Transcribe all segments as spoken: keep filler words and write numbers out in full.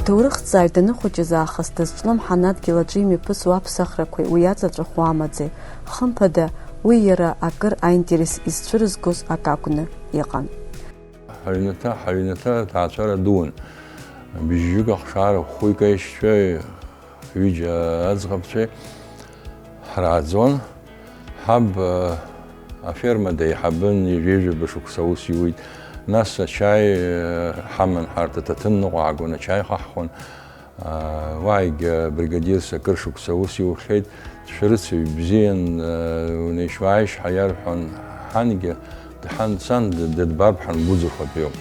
Ҭоурыхҭҵааҩ даныхәыҷыз аахыс дазҿлымҳан адгьыл аҿы имҩаԥысуа аԥсахрақәеи уи иаҵаҵәахуа амаӡеи, хымԥада, уи иара акыр аинтерес изцәырызгоз акы акәны иҟан. Ҳаҩнаҭа, ҳаҩнаҭа ҭаацәара дуун. Бжьҩык ахшара хәҩык аишьцәеи ҩыџьа аӡӷабцәеи ҳрааӡон. Ҳаб, э, аферма деиҳабын, ҩажәа шықәса аус иуит. Нас ачаи, э, ҳаман ҳарҭ аҭаҭынныҟәа аагон, ачаи хаҳхуан. Э, уаагьы абригадирс акыр шықәса аус иухьеит. Дшәарыцаҩ бзиан, э, унеишь-уааишь ҳәа иарҳәон. Ҳангьы, ҳан, сан д-, дыдбап, ҳангәыӡырхәатәиуп.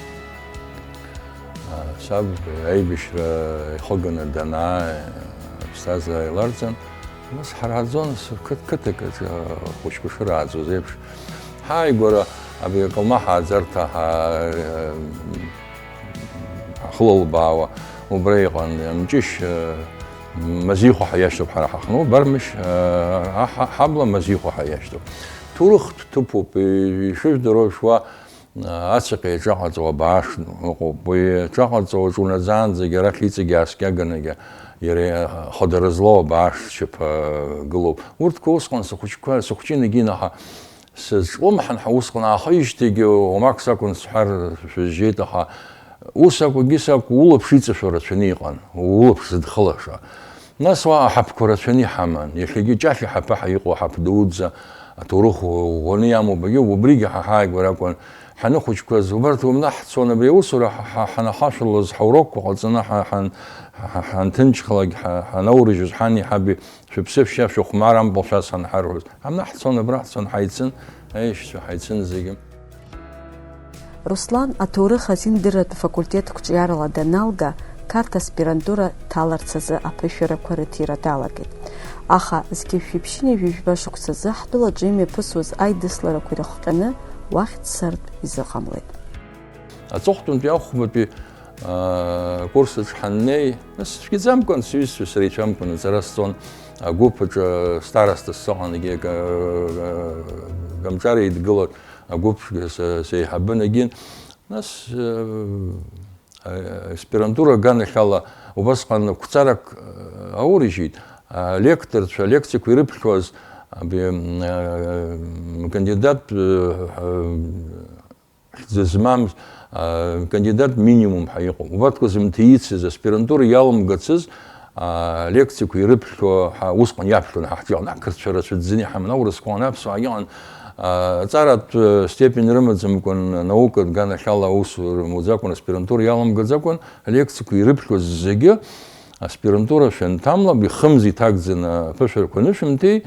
Саб аибашьра ихыганы данаа, аԥсҭазаара иларҵан, нас ҳрааӡон, сы-, қыҭ-, қыҭак аҿы ахәыҷқәа шырааӡоз еиԥш. Ҳааигәара абри акалмаҳа ааӡарҭа ҳа-, ҳахылалбаауа убра иҟан, амҷышь, мазихәа ҳәа иашьҭоуп ҳара ҳахьну, бармышь, ҳа-, ҳабла мазихәа ҳәа иашьҭоуп. Ҭоурыхтә ҭыԥуп, ишыжәдыруа шәуа, Ацаҟьа иҿаҟаҵоу абааш ыҟоуп. Уи аҿаҟаҵоу аҿы унаӡаанӡагьы арахь иҵегь ааскьаганагьы иара хадара злоу абааш шьапы гылоуп. Урҭқәа усҟан сыхәыҷқәа, сыхәҷы инагьын, аха сызҿлымҳан ҳәа усҟан аахижьҭеигьы уамак сакәын сҳәар шәызжьеит, аха ус акәгьы сакәу, улаԥш иҵашәо рацәаны иҟан, улаԥш зыдхылаша. Нас уа аҳаԥқәа рацәаны иҳаман. Иахьагьы Ҷафи ҳаԥы ҳәа иҟоу аҳаԥ дуӡӡа аҭоурых ӷәӷәаны иамоуп, егьи убригьы ҳа ҳааигәара акәын ҳаныхәыҷқәаз. Убарҭ уамнаҳцон абри аусура ҳа-, ҳа-, ҳанахашәалоз, ҳаурокқәа ҟаҵаны ҳа-, ҳан-, ҳа-, ҳа-, ҳанҭынчхалак, ҳа-, ҳанаурыжьыз, ҳани ҳаби шәыԥсы шәшьа, шәыхәмар ампыл шәас ҳанҳарҳәоз. Ҳамнаҳцон, абра ҳцон, ҳаицын, аишьцәа ҳаицын зегьы. Руслан аҭоурых азиндырратә факультет қәҿиарала даналга, Қарҭ аспирантура дҭаларц азы аԥышәарақәа рыҭира далагеит. Аха зқьи жәшәи ԥшьынҩажәи жәба шықәсазы ҳтәылаҿы имҩаԥысуаз аидысларақәа ирыхҟьаны уахь дцартә изыҟамлеит. Аҵыхәтәантәи ахәбатәи, аа, курс аҿы ҳаннеи, нас цәгьаӡамкәан сҩызцәа сара ицәамкәан аҵара сҵон, агәыԥ аҿы староста сыҟан, егьи ак-, акомҿар еидгылан, агәыԥ се-, сеиҳабын, егьи. Нас, э, аспирантура аганахьала убасҟан қәҵарак, э, аурыжьит, алекторцәа алекциақәа ирыԥхьоз, абри, э, кандидат, э, хьӡы змам, а, кандидат минимум ҳәа иҟоуп. Убарҭқәа зымҭеицыз, аспирантура иалымгацыз, а, лекциақәа ирыԥхьо ҳа, усҟан иаԥхьон ҳа ҳҿы иҟан, ақырҭцәа рацәаӡаны иҳаман, аурысқәа ыҟан, аԥсуаа иҟан, а, аҵаратә, э, степень рымаӡамкәан, анаукатә ганахьала аус рымуӡакәан, аспирантура иалымгаӡакәан, алекциақәа ирыԥхьоз зегьы аспирантура шәанҭамлап, ихымз иҭагӡаны аԥышәарақәа анышәымҭеи,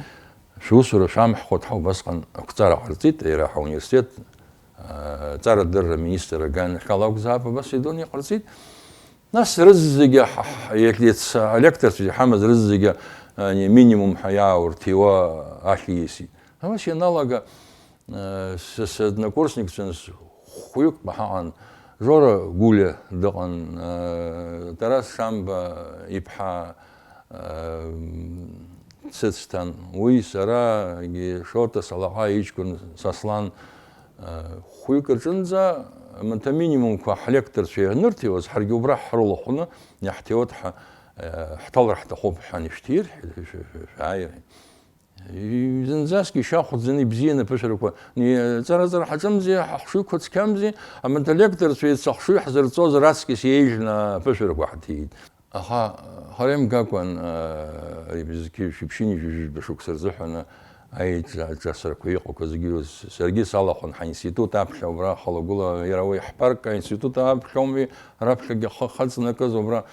шәусура шәамҳхәа ҳәа убасҟан ақәҵара ҟарҵеит, иара ҳауниверситет аҵарадырра аминистр аганахьала акәзаап, абас идон иҟарҵеит. Нас рызегьы ҳа-, ҳ-, иахьеиц алекторцәа иҳамаз рызегьы, ани, минимум ҳәа иааурҭиуа ахь ииасит. Абас ианалага, э, с-, соднокурсникцәан с-, хәҩык ҳаҟан, Жора Гулиа дыҟан, э, Тарас Шамба иԥҳа, Цыцҭан. Уи сарагьы Шоҭа Салаҟа иҷкәын Сослан, хәҩык аҿынӡа, амаҭәа минимумқәа ҳлекторцәа ианырҭиуаз, ҳаргьы убра ҳрылахәны иаҳҭиуеит, ҳа-, ҳҭалар ҳҭахуп ҳәа анышәҭир, шәааи. Зынӡаскгьы ишьахәӡаны ибзианы аԥышәарақәа, ни-, ҵара-ҵара ҳаҿымзи, ҳахшыҩқәа цқьамзи, амаҭәа лекторцәа еиҵахшыҩ ҳзырҵозар аҵкьыс иеиӷьны аԥышәарақәа ҳҭиит. Аха ҳара имгакәан, ари бызқьи шәиԥшьыни жәаҩа шықәса рзыҳәаны аиҿа-, аиҿасрақәа иҟақәаз зегьы рус, саргьы салахәын ҳаинститут аԥхьа, убра халагәыла, иара уи ҳпарк аинститут аԥхьоуми, раԥхьагьы ҳхы хаҵанакыз, убра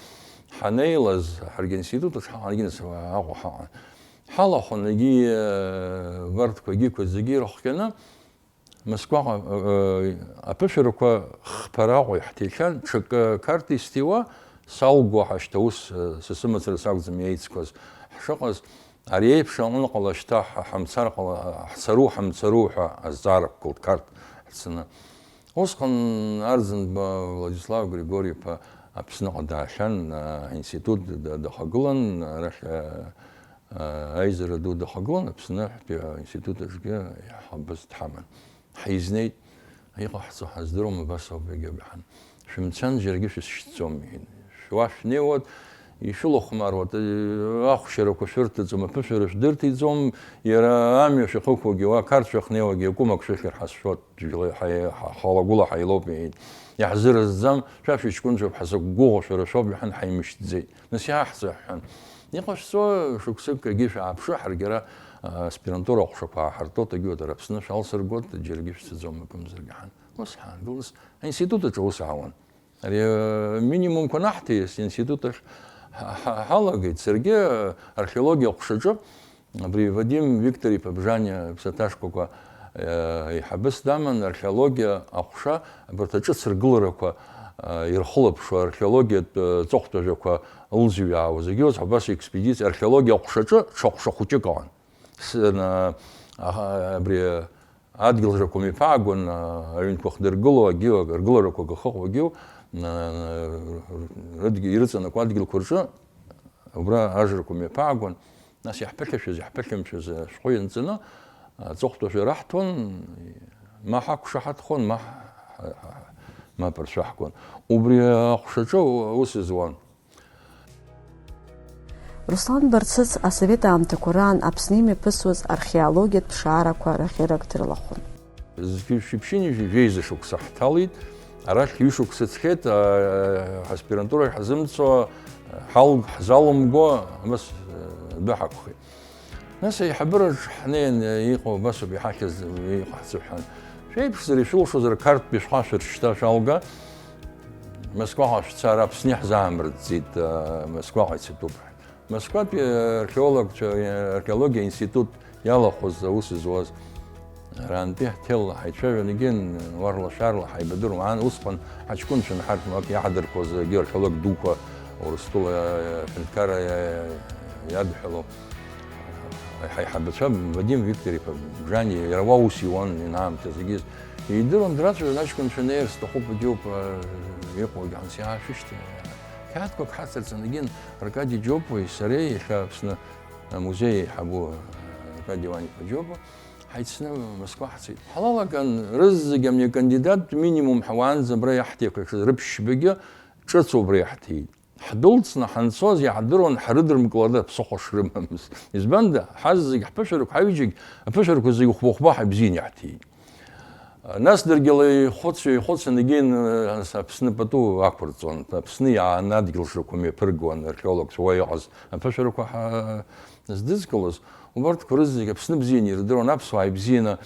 ҳанеилаз, ҳаргьы аинститут аҿы ҳаҟан, егьи нас Аҟәа ҳаҟан. Ҳалахәын, егьи, э, убарҭқәа, егьиқәа зегьы ирыхҟьаны, Москваҟа, э, аԥышәарақәа хԥара Аҟәа иаҳҭихьан, ҽакы Қарҭ исҭиуа, салго ҳашьҭа ус, э, са сымацара сакәӡам иеицқәаз ҳшыҟаз, ари еиԥш аҟны ҟала шьҭа ҳа-, ҳамцар ҟала, ҳцару, ҳамцару ҳәа азҵаара қәгылт Қарҭ ҳцаны. Усҟан Арӡынба Владислав Григори-иԥа Аԥсныҟа даахьан, э, аинститут д-, дахагылан, арахь, э, Аизара ду дахагылан, Аԥсны аҳәынҭқарратә институт аҿгьы иаҳбаз дҳаман. Ҳизнеит, иҟаҳҵо ҳаздыруам, абас ауп, егьа ҳан. Шәымцан, џьаргьы шәысшьҭӡом, иҳәеит. Уа шәнеиуа, ишәылахәмаруа, ахәшьарақәа шәырҭаӡом, аԥышәара шәдырҭиӡом, иара амҩа шәахықәуагьы, уа ақарҭ шәахнеиуагьы, акәымак шәыхьыр ҳазшәоит, ҳалагәыла ҳаилоуп, иҳәеит. Иаҳзыразӡам, шәа шәыҷкәынцәоуп, ҳзықәгәыӷуа шәара шәоуп, иҳәан, ҳаимышьҭӡеит. Нас иаҳҵәахҳәан. Иҟашәҵо шықәсык агьы шәааԥшы, ҳаргьы ара аспирантура аҟәшақәа ааҳартуеит, агьы уа дара Аԥсны шәалсыргоит, џьаргьы шәцаӡом, акымзаргьы ҳәан. Ус ҳаангылаз, аинститут аҿы аус аауан. Ари, э, минимумқәа наҳҭеис, институт ахь ҳа-, ҳа-, ҳалагеит. Саргьы, э, археологиа аҟәшаҿы, абри Вадим Виктор-иԥа Бжаниа ԥсаҭашкәакәа, э, еиҳабыс даман, археологиа аҟәша, абарҭ аҿыц ргыларақәа, э, ирхылаԥшуа, археологиатә, э, ҵыхәтәажәақәа ылзыҩаауа, зегьы ус, абас експедициа, археологиа аҟәшаҿы ҽа ҟәша хәыҷык ауан. С-, на-, аха, абри, Адгьыл рақәа мҩаԥаагон, а, аҩнқәа хдыргыло, агьы, ргыларақәа гахыхуагьы, а, рыдгьы-, ирыҵанакуа адгьылқәа рҿы, убра ажрақәа мҩаԥаагон. Нас иаҳԥыхьашәаз, иаҳԥыхьамшәаз ашәҟәы ианҵаны, аҵыхәтәашәа раҳҭон, ма ҳақәшаҳаҭхон, ма ҳ-, ҳ-, ҳ-, мап рцәаҳгон. Убри аҟәшаҿы ус изуан. Руслан Барцыц асовет аамҭақәа раан Аԥсны имҩаԥысуаз археологиатә ԥшаарақәа рахьырак дрылахәын. Зқьи шәиԥшьынҩажәи жәеиза шықәса ҳҭалеит, арахь ҩышықәса ҵхьеит, а, ҳаспирантурахь ҳзымцо, ҳалг-, ҳзалымго, абас, а, адәы ҳақәхеит. Нас аиҳабыраҿ ҳнеин, иҟоу абасоуп иҳахьыз, иҟаҳҵо ҳәан. Шәеиԥшзар, ишәылшозар, Қарҭтәи шәхашәыршьҭа шәалга, Москваҟа шәца, ара Аԥсны иаҳзаамыртӡеит, а, Москваҟа ицатәуп ҳәа. Москватәи археологцәа, археологиа институт иалахәыз аус зуаз, арантәи ҳҭелла ҳаицәажәан, егьин, уарла-шәарла ҳаибадыруан. Усҟан ҳаҷкәынцәан ҳарҭ, ак иаҳдырқәоз, егьи археолог дуқәа, Урыстәыла аҳәынҭқарра иадҳәалоу ҳаиҳабацәа Вадим Виктор-иԥа Бжаниа, иара уа ус иуан, инаамҭаз егьыс. Идыруан, драцәажәон, аҷкәынцәа неир сҭахуп, егьоуп, иҟоугьы ҳанс иаашәышьҭ. Қьаадқәак ҳацырҵан, егьин, Аркади Џьопуеи сареи, иахьа Аԥсны амузеи еиҳабу Аркади Ваниа-иԥа Џьопуа, ҳаицны Москва ҳцеит. Ҳлалаган, рызегь амни акандидаттә минимум ҳауаанӡа абра иаҳҭеиқәа рыԥшьбагьы ҿыц убра иаҳҭеит. Ҳдәылҵны ҳанцоз иаҳдыруан ҳрыдырмкылада ԥсыхәа шрымамыз. Избанда, ҳазегь ҳԥышәарақәа, ҳаҩыџьагь аԥышәарақәа зегь хәба-хәба ҳаибзианы иаҳҭеит. Нас даргьы леихәыцҩы ихәыцын, егьин, Аԥсны пату ақәырҵон, Аԥсны иааны адгьыл шрақәа мҩаԥыргон археологцәа уа иҟаз аԥышәарақәа ҳа-, здызкылоз, убарҭқәа рызегь Аԥсны бзианы ирдыруан, аԥсуаа ибзианы,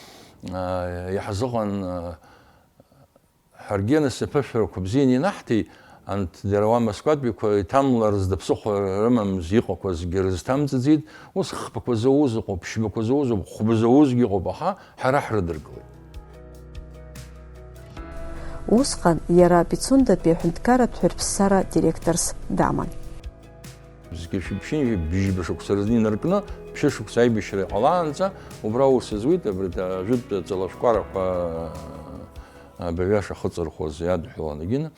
а, иаҳзыҟан, а, ҳаргьы нас аԥышәарақәа бзианы инаҳҭеит, анҭ дара уа Москватәиқәа иҭамларыз, ԥсыхәа рымамыз иҟақәазгьы рызҭамҵаӡеит, ус хԥақәа зауз ыҟоуп, ԥшьбақәа зауз ыҟоуп, хәба заузгьы ыҟоуп, аха ҳара ҳрыдыркылеит. Усҟан иара Пицундатәи аҳәынҭқарратә ҳәырԥссара директорс даман. Зқьи шәиԥшьынҩажәи бжьба шықәса рзы инаркны, ԥшьышықәса аибашьра иҟалаанӡа убра аус зуит, абри ажәытә ҵалашәкәарақәа абаҩ ашәа ахыҵырхуаз иадҳәалан егьины.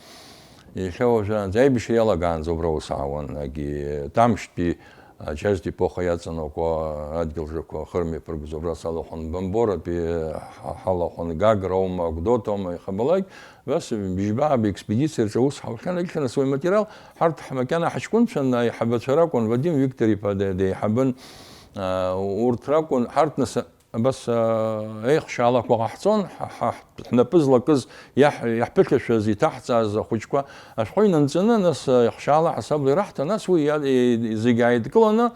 Иахьа уажәраанӡа аибашьра иалагаанӡа убра аус аауан, егьи Тамшьтәи аџьажьтә епоха иаҵанакуа адгьылжақәа ахырмҩаԥыргоз убра салахәын, Бамборатәи ҳа-, ҳалахәын, Гагра аума, Гәдоуҭа аума, ихабалак, абас быжьба-ааба експедициа рҿы аус ҳаухьан, егьхьан ас уи аматериал ҳарҭ ҳмакьана ҳаҷкәынцәан аиҳабацәа ракәын, Вадим Виктор-иԥа ди-, деиҳабын, аа, урҭ ракәын, ҳарҭ нас Абас, аа, еихшьаалақәа ҟаҳҵон, ҳа, ҳа, ҳнапы злакыз, иаҳ-, иаҳԥыхьашәаз, иҭаҳҵааз ахәыҷқәа ашәҟәы инанҵаны, нас, аа, еихшьаала ҳасабла ираҳҭа, нас уи иа-, и-, зегь ааидкыланы,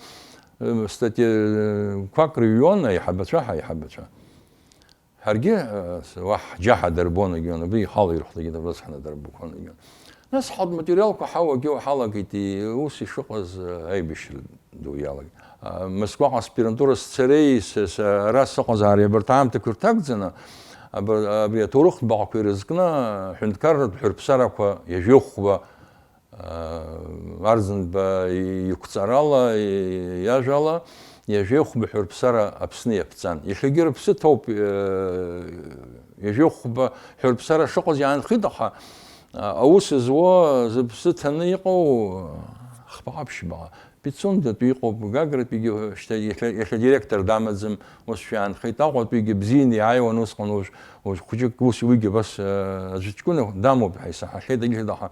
э, статиақәак рыҩуан аиҳабацәа, ҳаиҳабацәа. Ҳаргьы, э, с-, уаҳ џьаҳа дарбон, егьион, абри ихала ирхәҭагьы дабрыцҳаны дарбақәон, егьион. Нас ҳалт материалқәа ҳауагьы ҳалагеит, и-, ус ишыҟаз, э, аибашьра ду иалагеит. А, Москваҟа аспирантура сцареи, с-, с-, ара сыҟазаареи абарҭ аамҭақәа ирҭагӡаны, абар-, абри аҭоурыхтә баҟақәа ирызкны, ҳәынҭқарратә ҳәырԥсарақәа ҩажәеихәба, а, Арӡынба иқәҵарала, и-, иажәала, ҩажәеихәба ҳәырԥсара Аԥсны иаԥҵан. Иахьагьы рыԥсы ҭоуп, э, ҩажәеихәба ҳәырԥсара шыҟаз иаанхеит, аха, а, аус зуа зыԥсы ҭаны иҟоу, а, хԥаҟа-ԥшьбаҟа. Пицундатәи иҟоуп, Гагратәигьы шьҭа иахьа, иахьа директор дамаӡам, ус шәаанхеит. Аҟәатәигьы бзианы иааиуан усҟан, уажә, уажә хәыҷык ус уигьы абас, э, аӡә ҷкәына дамоуп ҳәа исаҳахьеит, егьырҭ, аха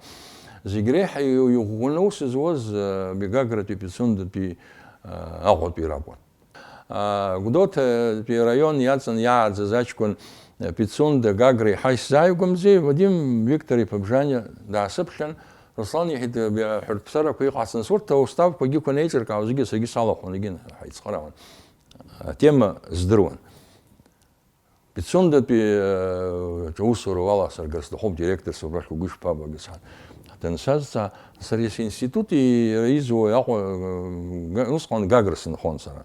Зегь реиҳа иу-, иӷәӷәаны аус зуаз, э, Гагратәи Пицундатәи, э, Аҟәатәи ракәын. Э, Гәдоуҭатәи араион иаҵан иааӡаз аҷкәын, э, Пицунда Гагра иҳа исзааигәамзи, Вадим Виктор-иԥа Бжаниа даасыԥхьан, Руслан, иҳәеит, э, аҳәырԥсарақәа иҟасҵан, урҭ ауставқәагьы қәа неиҿыркаау зегьы саргьы салахәын, егьи ҳаицхыраауан. Атема здыруан. Пицундатәи, э, аусура уаласыргар сҭахуп, директорс убрахь угәы ишԥабо, Гьысҳан? Дансазҵаа, сара ес-, институт иара изуа Аҟәа, э, га-, усҟан Гагра сынхон сара.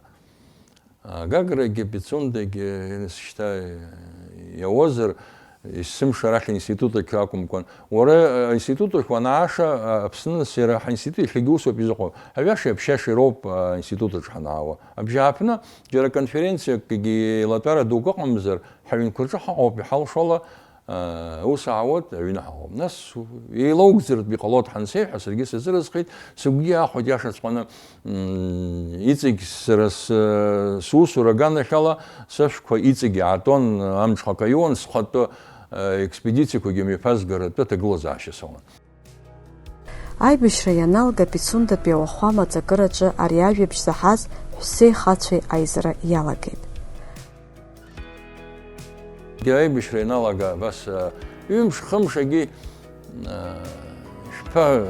А, Гаграгьы, Пицундагьы, э, шьҭа, э, иауазар, есымша арахь институт ахь акәымкәан. Уара, э, институт ахь уанааша, э, Аԥсны сара ҳаинститут иахьагьы усоуп изыҟоу. Аҩашеи аԥшьашеи роуп, э, институт аҿы ҳанаауа. Абжьааԥны, џьара конференциакгьы еилатәара дук ыҟамзар, ҳаҩнқәа рҿы ҳаҟоуп, иҳалшола, э, аус аауеит, аҩны ҳаҟоуп. Нас еилоугӡартә иҟалоит ҳансеиҳәа, саргьы сазыразхеит, сыгәгьы аахәеит иашаҵәҟьаны, м, иҵегь сара с-, сусура аганахьала сышәқәа иҵегь иаатәон, амҽхак аиуан, схатәы, э, експедициақәагьы мҩаԥазгаратәы аҭагылазаашьа сауан. Аибашьра ианалга, Пицундатәи ауахәама аҵакыраҿы ари ажәабжь заҳаз ҳәсеи хацәеи аизара иалагеит. Аибашьра ианалага, абас, а, ҩымш-хымшагьы, а, шԥа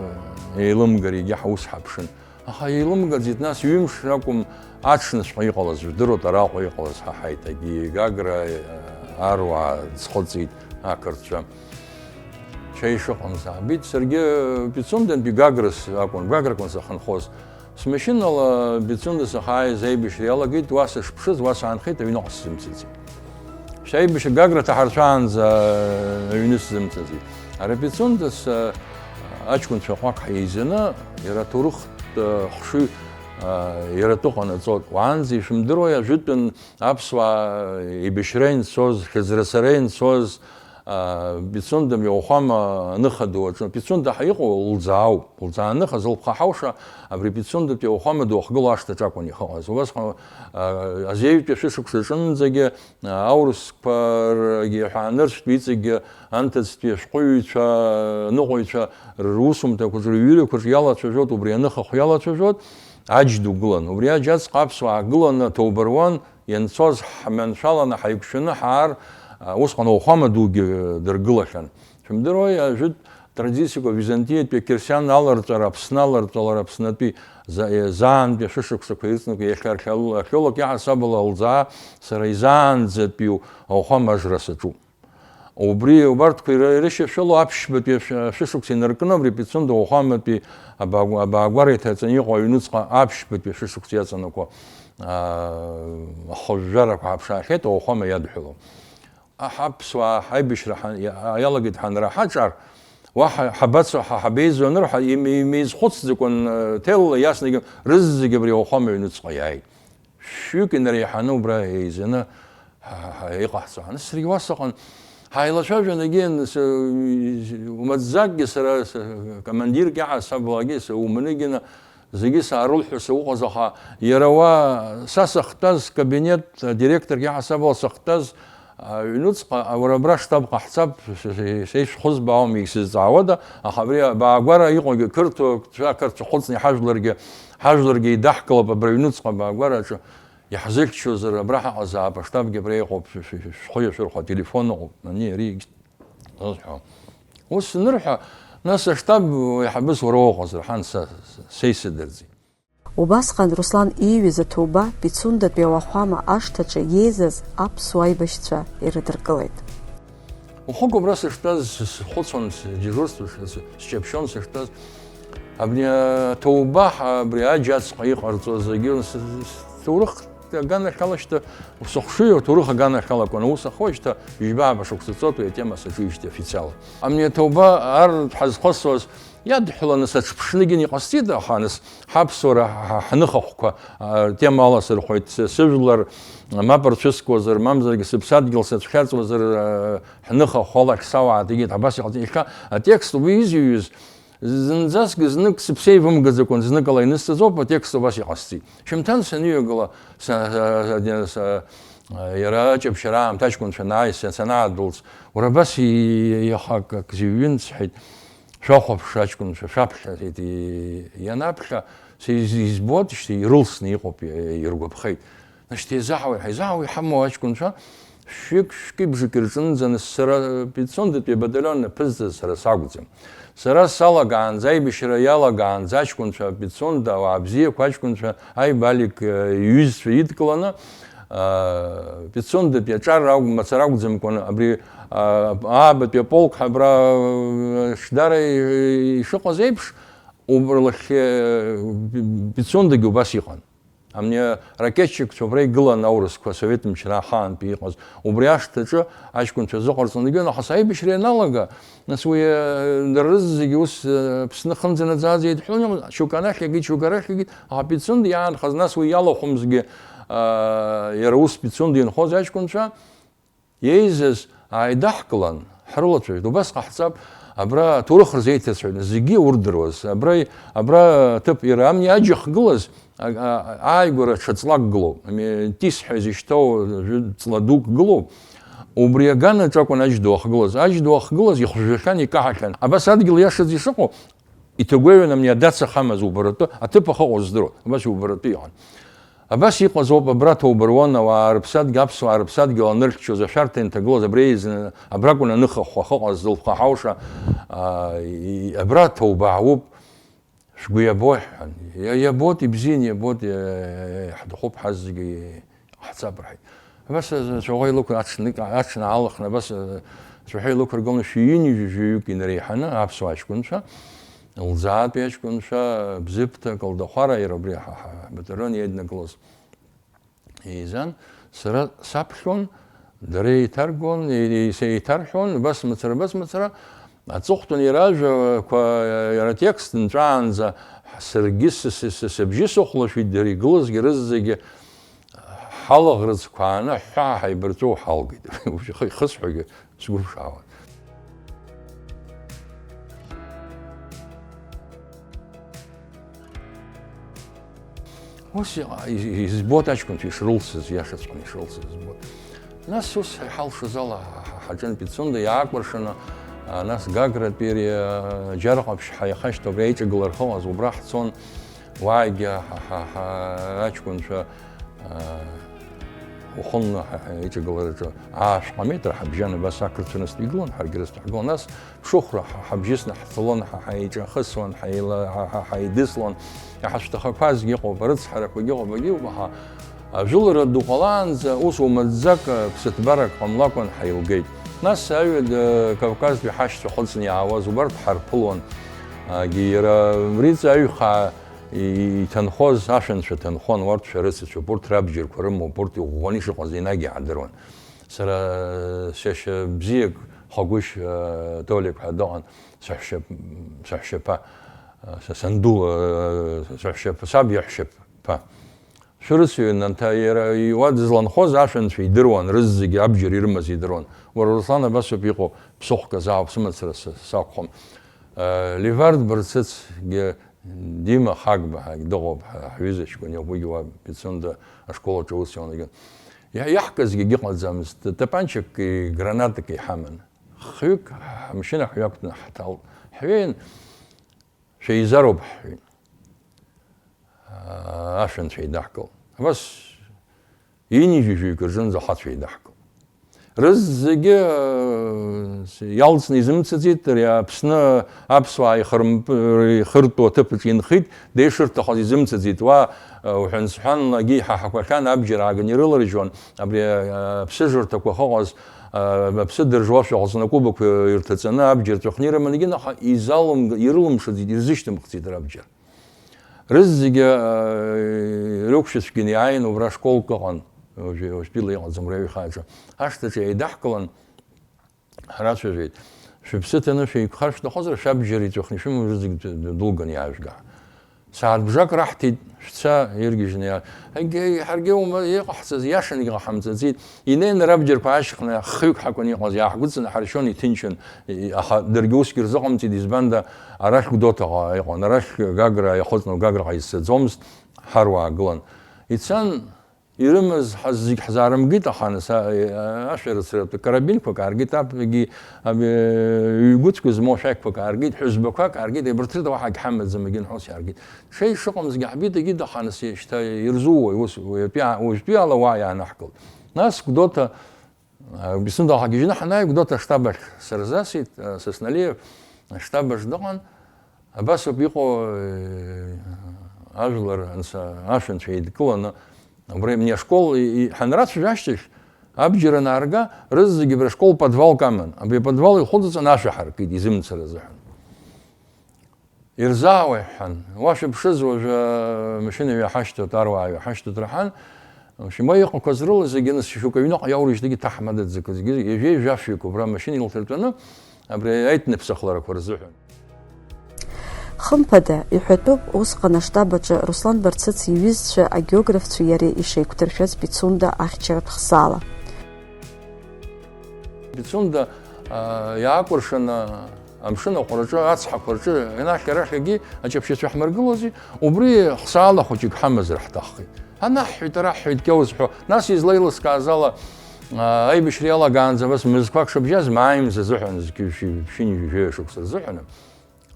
еилымгари, егьа ҳаус ҳаԥшын. Аха еилымгаӡеит, нас ҩымш ракәым, аҽнышәҟа иҟалаз, жәдыруеит араҟа иҟалаз ҳа ҳаиҭагьы Гагра, а, аруаа ӡхыҵит ақырҭцәа. Шьа ишыҟамыз аабеит, саргьы Пицундантәи Гаграс акәын, Гагракәын сахьынхоз. Смашьынала Пицунда сахьааиз аибашьра иалагеит, уа сышԥшыз, уа саанхеит, аҩныҟа сзымцаӡеит. Шьҭа аибашьра Гагра ҭаҳарцәаанӡа аҩны сзымцаӡеит. Ара Пицундас, а, аҷкәынцәа ҟәак ҳаизаны, иара аҭоурыхтә, а, хшыҩ, а, иара атәы ҟанаҵоит. Уаанӡа ишәымдыруеи, ажәытәан аԥсуаа еибашьра инцоз, хьыӡрацара инцоз, а, Пицунда мҩа уахәама аныха ду аҿы. Пицунда ҳа иҟоу Лӡаауп. Лӡаа аныха зылԥха ҳауша, абри Пицундатәи ауахәама ду ахгылоу ашҭаҿы акәын ихыҟаз. Убасҟан, а, азеҩтәи ашәышықәса аҿынӡагьы, а, аурысқәа ргьы ҳәа анырцәтәи иҵегьгьы анҭыҵтәи ашәҟәыҩҩцәа, аныҟәаҩцәа русумҭақәаҿ, рыҩырақәаҿ иалацәажәоит, убри аныхахә иалацәажәоит, аџь ду гылан. Убри аџь аҵҟа аԥсуаа гыланы аҭоуба руан, ианцоз ҳманшәаланы ҳаиқәшәаны ҳаар, а, усҟан ауахәама дугьы дыргылахьан. Шәымдыруеи, ажәытә традициақәа, Византиатәи ақьырсиан аларҵәара, Аԥсны аларҵәара, Аԥснытәи за-, заантәи ашәышықәсақәа ирыцныҟәо, иахьа археол-, археолог иаҳасабала Лӡаа сара изаанӡатәиу ауахәама ажра саҿуп. Убри, убарҭқәа ира-, ирышьашәало аԥшьбатәи ашә-, ашәышықәса инаркны, абри Пицунда ауахәаматәи абаагә-, абаагәара иҭаҵаны иҟоу аҩнуҵҟа аԥшьбатәи ашәышықәса иаҵанакуа, аа, ахыжәжәарақәа ҳаԥшаахьеит, ауахәама иадҳәалоу. Аҳ-, аԥсуаа ҳаибашьра ҳан-, иа-, иалагеит ҳанраҳаҿар, уаҳа ҳабацо, ҳа ҳабеизо анырҳәа, им-, имеизхәыцӡакәан, э, ҭелла иаснагьы рызегьы абри ауахәама аҩнуҵҟа иааит. Шәҩык инареиҳаны убра еизаны ҳа-, ҳа-, иҟаҳҵо. Аны саргьы уа сыҟан, ҳаилацәажәан, егьи ан-, с-, умаӡакгьы сара, с-, командирк иаҳасабалагьы, с-, уманыгьы на-, зегьы саарылҳәо сыҟаз, аха иара уа са сахьтәаз, кабинет адиректорк иаҳасабала сахьтәаз, аҩнуҵҟа, уара абра штаб ҟаҳҵап, сеишәхызба аума исызҵаауада, аха абри абаагәара иҟоугьы қырҭуа, қырҭцәа хәыцны иҳажәларгьы, ҳажәларгьы еидаҳкылап абра аҩнуҵҟа абаагәараҿы, иаҳзыхьчозар, абра ҳаҟазаап, аштабгьы абра иҟоуп, шәхы иашәырхәа, ателефон ыҟоуп, ани, ари. Зысҳәо. Ус анырҳәа, нас аштаб еиҳабыс уара уҟазар, ҳан са, са, са исыдырӡит. Убасҟан Руслан ииҩыз аҭоуба Пицундатәи ауахәама ашҭаҿы иеизаз аԥсуа аибашьцәа ирыдыркылеит. Ухык убра сыштәаз, с-, схәыцуан, сдежурство ш-, с-, сҷаԥшьон сыштәаз. Абни аҭоуба ҳа-, абри аџь ацҟа иҟарҵоз зегьы с-, с-, сҭоурых аганахьала шьҭа, сыхшыҩ аҭоурых аганахьала акәын аус ахуа, шьҭа ҩажәи ааба шықәса ҵуеит уи атема саҿижьҭеи официалла. Абни аҭоуба ар ҳазхысуаз иадҳәаланы саҽԥшныгьы иҟасҵеит, аха нас ҳаԥсуара ҳ-, ҳ-, ҳныхахәқәа, а, темала сырхәеит, сы-, сыжәлар мап рцәыскуазар, мамзаргьы сыԥсадгьыл сацәхьаҵуазар, а, ҳныхахә алахь сауааҭгеит, абас иҟаҵеит. Иахьа атекст уи изыҩыз, зынӡаск знык сыԥсеивымгаӡакәан, зныкала инысҵаз ауп, атекст убас иҟасҵеит. Шьымҭан саныҩагыла, са, са, са, са, иара аҷаԥшьара аамҭа аҷкәынцәа анааи, са, санаадәылҵ, уара абас и-, иаха ак, ак зыҩын, сҳәеит. Шәахәаԥш, аҷкәынцәа, шәаԥхьа, ианаԥхьа, са из-, избоит, шьҭа ирылсны иҟоуп, иргәаԥхеит. Нас шьҭа еизаҳауеит, ҳаизаҳауа иҳамоу аҷкәынцәа, шәҩык, шәкьыбжак ирҿынӡаны сара Пицундатәи абаталион аԥызҵаз сара сакәӡам. Сара салагаанӡа, аибашьра иалагаанӡа аҷкәынцәа Пицунда, ауаа бзиақәа аҷкәынцәа, Аиба Алик, э, иҩызцәа идкыланы, э, Пицундатәи аҿар акә-, мацара акәӡамкәан, абри, э, аабатәи аполк ҳәа абра, э, Шәдара ишыҟаз еиԥш, убра лахь, э, Пицундагьы убас иҟан. Амни аракетчикцәа убра игылан аурысқәа, асовет мчра ахаантәи иҟаз. Убри ашҭаҿы аҷкәынцәа азыҟарҵон, егьи, аха аибашьра ианалага, нас уи, э, дара рызегьы ус, э, Аԥсны хынӡанаӡааӡа еидҳәалон, шьоук анахь игеит, шьоук арахь игеит, аха Пицунда иаанхаз, нас уи иалахәымзгьы, э, иара ус Пицунда инхоз аҷкәынцәа, Иеизаз ааидаҳкылан, ҳрылацәажәеит, убас ҟаҳҵап, абра аҭоурых рзеиҭацәажәаны, зегьы урдыруаз, абра, абра аҭыԥ, иара амни аџь ахгылаз, а, а, ааигәара ҽа ҵлак гылоуп, ами, тис ҳәа изышьҭоу жәы-, ҵла дук гылоуп, убри аганаҿ акәын аџь ду ахгылаз, аџь ду ахгылаз ихәжәахьан, икаҳахьан, абас адгьыл иашаӡа ишыҟоу, Иҭагәеиуан амни адацахамаз убаратәы, аҭыԥ ахьыҟоу здыруан, убас убаратәы иҟан. Абас иҟаз ауп, абра ҭоуба руан, ауаа рыԥсадгьыл, аԥсуаа рыԥсадгьыл анырхьчоз, ашәарҭа инҭагылоз, абри еизаны, абракәын аныхахә ахьыҟаз, зылԥха ҳауша, аа, и-, абра ҭоуба аауп, шәгәы иабо, иҳәан. Иа-, иабоит, ибзиан иабоит, иа-, иа-, иаҳҭахуп ҳазегьы. Ҳцап, рҳәеит. Абас, э, цәаҳәа илықәын, аҽны, аҽны аалхны, абас, э, цәаҳәа илықәыргыланы шәи ҩынҩажәи жәаҩык инареиҳаны аԥсуа аҷкәынцәа, лӡаатәи аҷкәынцәа, Бзыԥҭа, Калдахәара, иара убри ҳа, ҳа, ҳбаталион иаиднакылоз еизан, сара саԥхьон, дара еиҭаргон, е-, е-, сеиҭарҳәон, абас мацара, абас мацара, аҵыхәтәан иара ажәақәа, иара атекст нҵәаанӡа, саргьы сы-, сы-, сы-, сыбжьы сыхәлашәеит, дара игылазгьы рызегьы, Ҳалаӷырӡқәа ааны ҳҳәаа ҳаибарҵәо ҳалгеит. Уажәы ихысҳәогьы сгәы ԥшаауан. Ус иҟа-, и-, и-, избоит аҷкәынцәа ишрылсыз, иашаҵәҟьаны ишрылсыз збоит. Нас ус ҳалшоз ала ҳа-, ҳа-, ҳаҿын Пицунда иаакәыршаны, а, нас Гагратәи ари, а, Џьарҟаԥшь ҳәа иахашьҭоу абри аиҿагылара ахьыҟаз, убра ҳцон. Уаагьы ҳа, ҳа, ҳа, аҷкәынцәа, аа, ухынла ҳа, ҳа, иҿагылараҿы аашәҟа метра ҳабжьан, абас ақырҭцәа рыцтә игылан, ҳаргьы рыцтә ҳгылан, нас ԥшыхәра ҳа, ҳабжьысны ҳцалон, ҳа, ҳаиҿахысуан, ҳаила-, ҳа, ҳа, ҳаидыслон, иҳацәҭахақәазгьы ыҟоуп, арыцҳарақәагьы ыҟоуп, агьыҟоуп, аха ажәылара ду ҟалаанӡа ус умаӡак, ԥсыҭбарак ҟамлакәан ҳаилгеит. Нас аҩада Кавказтәи ҳашьцәа хыҵны иаауаз убарҭ ҳарԥылон, агьи иара Риҵа аҩхаа И-, иҭанхоз ашәанцәа ҭанхон, уарҭ шәарыцацәоуп, урҭ рабџьарқәа рымоуп, урҭ иӷәӷәаны ишыҟаз енагь иаадыруан. Сара сашьа бзиак, Хагәышь, э, Толик ҳәа дыҟан, саҳәшьа-, саҳәшьаԥа, э, са-, санду, э, саҳәшьаԥа, саб иаҳәшьаԥа. Шәарыцаҩын анҭ-, иара, уа дызланхоз ашәанцәа идыруан, рызегьы абџьар ирымаз идыруан. Уара, Руслан, абасоуп иҟоу, ԥсыхәк азаауп, сымацара са-, сакәхом. Э, Левард Барцыцгьы Дима Хагба ҳәагь дыҟоуп, ҳа-, ҳҩыза ҷкәын иоуп, уигьы уа Пицунда ашкол аҿы аус иуан. Иа-, иаҳкызгьы егьыҟаӡамызт, тапанчакки гранатаки ҳаман. Хҩык ҳамшьына ҳҩақәтәаны ҳҭалт. Ҳҩеин, шәеизароуп ҳҳәеит. Аа, ашәанцәа еидаҳкылт. Абас Ҩынҩажәи жәаҩык рҿынӡа ахацәа еидаҳкылт. Рызегьы, э, иалҵны изымцаӡеит, ари Аԥсны аԥсуаа ихырмп-, ихыртәу аҭыԥаҿ инхеит, деишырҭахаз изымцаӡеит. Уа, э, уҳәан-сҳәанлагьы иҳаҳақәахьан, абџьар ааганы ирыларыжьуан, абри, э, аԥсыжырҭақәа ахьыҟаз, э, аԥсы дыржуашәа ҟаҵаны акәыбақәа ирҭаҵаны абџьар ҵәахны ирыман, егьи, аха изалымга-, ирылымшаӡеит, ирзышьҭымхӡеит рабџьар. Рызегьы, э, рықәшәацәгьаны иааин, убра школк ыҟан, уажәы, уажәтәила иҟаӡам, уи аҩхааҿы. Ашҭаҿы еидаҳкылан, ҳрацәажәеит. Шәыԥсы ҭаны шәеиқәхар шәҭахозар, шәабџьар иҵәахны ишәымоу рызегь д-, д-, дулганы иаажәга. Сааҭ бжак раҳҭеит, шәца иргьежьны иаа-, егьи, ҳаргьы ума-, иҟаҳҵаз иашангьы ҟаҳамҵаӡеит. Инеины рабџьарқәа аашьхны, хҩык ҳакәын иҟаз, иааҳгәыдҵаны ҳаршьон, иҭынчын, и-, аха даргьы усгьы рзыҟамҵеит, избанда, арахь Гәдоуҭаҟа иҟан, арахь Гагра иахыҵны, Гаграҟа изцаӡомызт, ҳаруаа гылан. Ицан, Ирымаз ҳаз-, зегь ҳзаарымгеит, аха нас, а, а, ашәарыцаратә карабинқәак ааргеит, абгьы, аб-, ҩ-гәыцқәа змоу ашәақьқәак ааргеит, ҳәызбақәак ааргеит, абарҭ рыда уаҳагь ҳамаӡам, егьи нҳәас иааргеит. Ҽеи шыҟамзгьы ҳбеит, егьи даханы се-, шьҭа ирзууеи, ус, уи атәи аа-, уажәтәи ала уа иаанҳкылт. Нас Гәдоуҭа, а, Беслан дахагьежьны ҳанааи, Гәдоуҭа аштаб ахь сырзасит, а, Сасналиев аштаб аҿы дыҟан. Абас ауп иҟоу, э, ажәлар анца-, ашәанцәа еидкыланы, убри амни ашкол и-, и-, ҳанрацәажәа ашьҭахь, абџьар анаарга, рызегьы абри ашкол подвалк аман. Абри аподвал ихәыҵаҵаны ашәа ҳаркит изымцара азыҳәан. Ирзаауеи ҳҳәан, уа шәыԥшыз, уажәы амашьына ҩаҳашьҭуеит, аруаа ҩаҳашьҭуеит рҳәан, Шәма иҟақәаз рыла зегьы, нас, шьоук аҩныҟа иаурыжьҭгьы ҭаҳмада дзакәызгьы, ҩажәеи жәаф-ҩык убра амашьына илҭыртәаны, абри аетноԥсахларақәа рзыҳәан. Хымԥада, иҳәатәуп, усҟан аштаб аҿы Руслан Барцыц иҩызцәа агеографцәеи иареи ишеиқәдыршәаз Пицунда ахьчаратә хсаала. Пицунда, а, иаакәыршаны, Амшын аҟәараҿы, ацҳақәа рҿы, анахь арахьгьы аҷаԥшьацәа ҳмыргылози, убри хсаала хәыҷык ҳамазар ҳҭаххеит. Анаҳҳәеит, араҳҳәеит, кьоу зҳәо, нас излеилыскааз ала, аа, аибашьра иалагаанӡа абас мызқәак шыбжьаз, мааимз азыҳәан, зқьи шәи-, ԥшьынҩажәи жәаҩа шықәса рзыҳәан,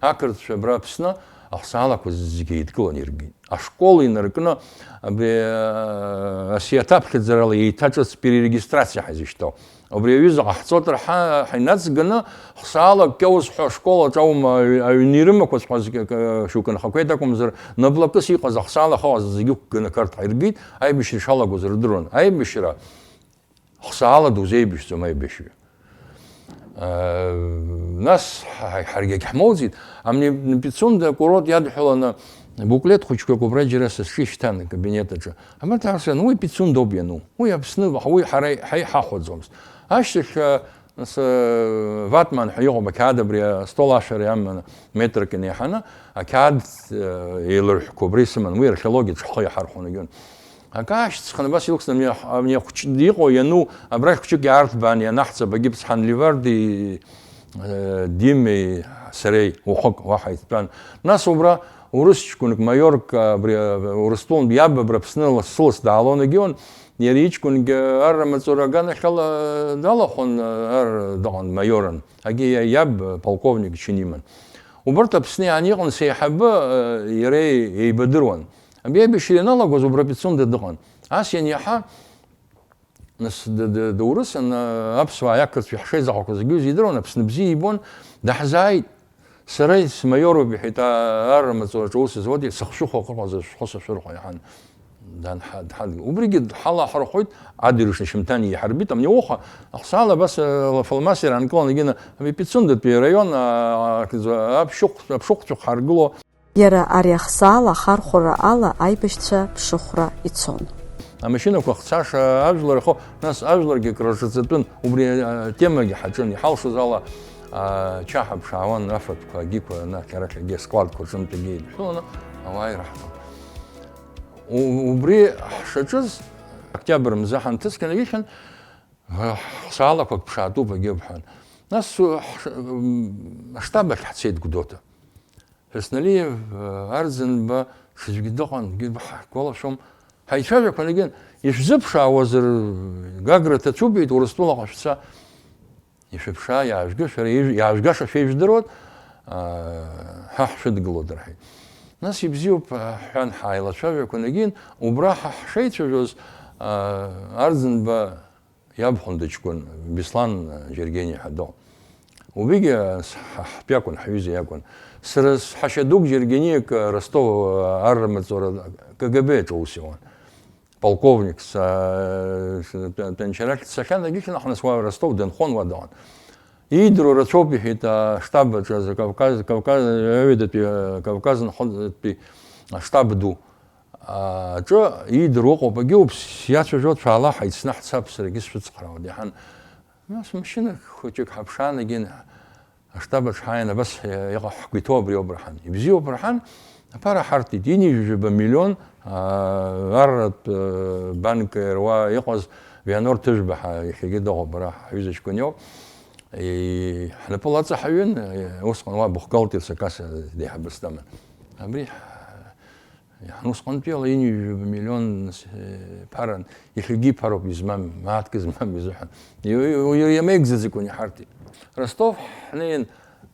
ақырҭцәа абра Аԥсны ахсаалақәа зегьы еидкыланы иргеит. Ашкол инаркны, абри, аа, асиаҭаԥхьаӡарала еиҭаҿыц перерегистрациа ҳазышьҭоу. Убри аҩыза ҟаҳҵоит рҳа-, ҳаинацганы, хсаала кьоу зҳәо ашкол аҿы аума аҩ-, аҩны ирымақәаҵәҟьаз к-, к-, шьоукы нхақәеит акәымзар, наплакыс иҟаз ахсаала ахаҟаз зегьы ықәганы ақарҭ ҳаиргеит, аибашьра ишалагоз рдыруан. Аибашьра хсаала дузеибашьӡом аибашьҩы. Э, нас ҳа-, ҳаргьы агьҳмоуӡеит. Амни Пицунда акурорт иадҳәаланы буклет хәыҷқәак убра џьара са сҿы ишьҭан акабинет аҿы. Абарҭ аарцәан, уи Пицунда ауп иану. Уи Аԥсны, уи ҳара ҳа иҳахәаӡомызт. Ашьҭахь, э, Нас, э, ватман ҳәа иҟоуп, ақьаад абри астол ашәара иаманы, метрак инеиҳаны, ақьаад, э, еилырҳәқәа убра исыман, уи археологиаҿы ҳхы иаҳархәон егьон. Акы аашьҭысхын, абас илхсны, амни ахә-, амни ахәҷы иҟоу иану, абрахь хәҷык иаарҭбаан ианаҳҵап, агипс Ҳанливарди, э, Димеи сареи уахык уаҳа итәан. Нас убра урыс ҷкәынк, маиорк, абри, э, Урыстәылантә иаб абра Аԥсны лас-, сылас даалон егьион, Иара иҷкәынгьы арра маҵура аганахьала далахәын, ар дыҟан, маиорын. Агьи иа-, иаб полковник чин иман. Убарҭ Аԥсны иаан иҟан сеиҳабы, иара еибадыруан. Абри аибашьра ианалагоз убра Пицунда дыҟан. Ас ианиаҳа, нас д-, д-, доурысын, аԥсуааи ақырҭцәеи ҳшеизахәақәаз зегьы изидыруан, Аԥсны бзиа ибон, даҳзааит. Сара смаиоруп, иҳәеит, а-, арра маҵураҿы аус зуади, сыхшыҩ хәа ҟыҟаӡа шәхы сашәырхәа иҳәан, данҳа-, дҳадгылеит. Убригьы дҳалаҳархәеит, адырҩаҽны шьымҭан иҳарбеит, амни ауха, ахсаала абас, а, лаф-ламас иранкыланы егьины, ами Пицундатәи араион, а, а, аԥшыхә-, аԥшыхәцәа ҳаргыло. Иара ари ахсаала ахархәара ала аибашьцәа ԥшыхәра ицон. Амашьынақәа хцаша ажәлар ахо, нас ажәларгьы акраҿаҵатәын, убри атемагьы ҳаҿын, иҳалшоз ала, ача ҳаԥшаауан, афатәқәа, агьиқәа, анахь-арахь агьи аскладқәа рҿынтәгьы еидҳәыланы ауаа ираҳҭон. У-, убри ҳшаҿыз, октиабр мза ҳанҭыҵ, егьи ихьын, ҳсаалақәак ԥшаатәуп, агьи бҳәан. Нас, ҳш-, м, аштаб ахь ҳцеит Гәдоуҭа. Ҳәысналиев, э, Арӡынба ҽаӡәгьы дыҟан, егьи ҳгәалашәом. Ҳаицәажәақәан егьын, ишәзыԥшаауазар, Гагра ҭацәуп, иҳәеит, Урыстәылаҟа шәца, ишәыԥшаа, иаажәга, шәара ижә-, иаажәгаша шәеижәдыруан, а, ҳа ҳшәыдгылоит, рҳәеит. Нас ибзиоуп, ҳҳәан, ҳааилацәажәақәан егьин, убра ҳа ҳшеицәажәоз, а, Арӡынба Иабхәында ҷкәын, Беслан Џьергениа ҳәа дыҟан. Убригьы ҳа-, ҳтәы иакәын, ҳҩыза иакәын. Сара сҳашьа дук Џьергениак Ростов арра маҵура К Г Б аҿы аус иуан. Полковник, са-, с-, тәанчарахь дцахьан, егьи нас уа Ростов дынхон, уа дыҟан. Иидыруа рацәоуп, иҳәеит, аштаб аҿы азы Кавказ, Кавказ, аҩадатәи, Кавказ нхоитәи аштаб ду. аҿы иидыруа ыҟоуп, агьоуп, сиацәажәо, цәаала ҳаицны ҳцап, саргьы сшәыцхраауеит, иаҳан. Нас машьына хәыҷык ҳаԥшаан, егьин, аштаб аҿы ҳааин, абас иҟа-, ҳгәы иҭоу абриоуп, рҳан. Ибзиоуп, рҳан, аԥара ҳарҭеит, ҩынҩажәаба миллион, аа, арратә, э, банк ируа иҟаз Вианор Ҭыжәба ҳәа иахьагьы дыҟоуп, ара ҳҩыза ҷкәын иоуп. И-, ҳнапы лаҵаҳаҩын, э, усҟан уа бухгалтерс акасса деиҳабыс даман. Абри Ҳан усҟантәи ала ҩажәа миллион, э, ԥаран, иахьагьы иԥароуп измам, мааҭк змам изыҳәан. Иу-, иу-, иу-, иамеигӡаӡакәан иҳарҭеит. Ростов ҳнеин,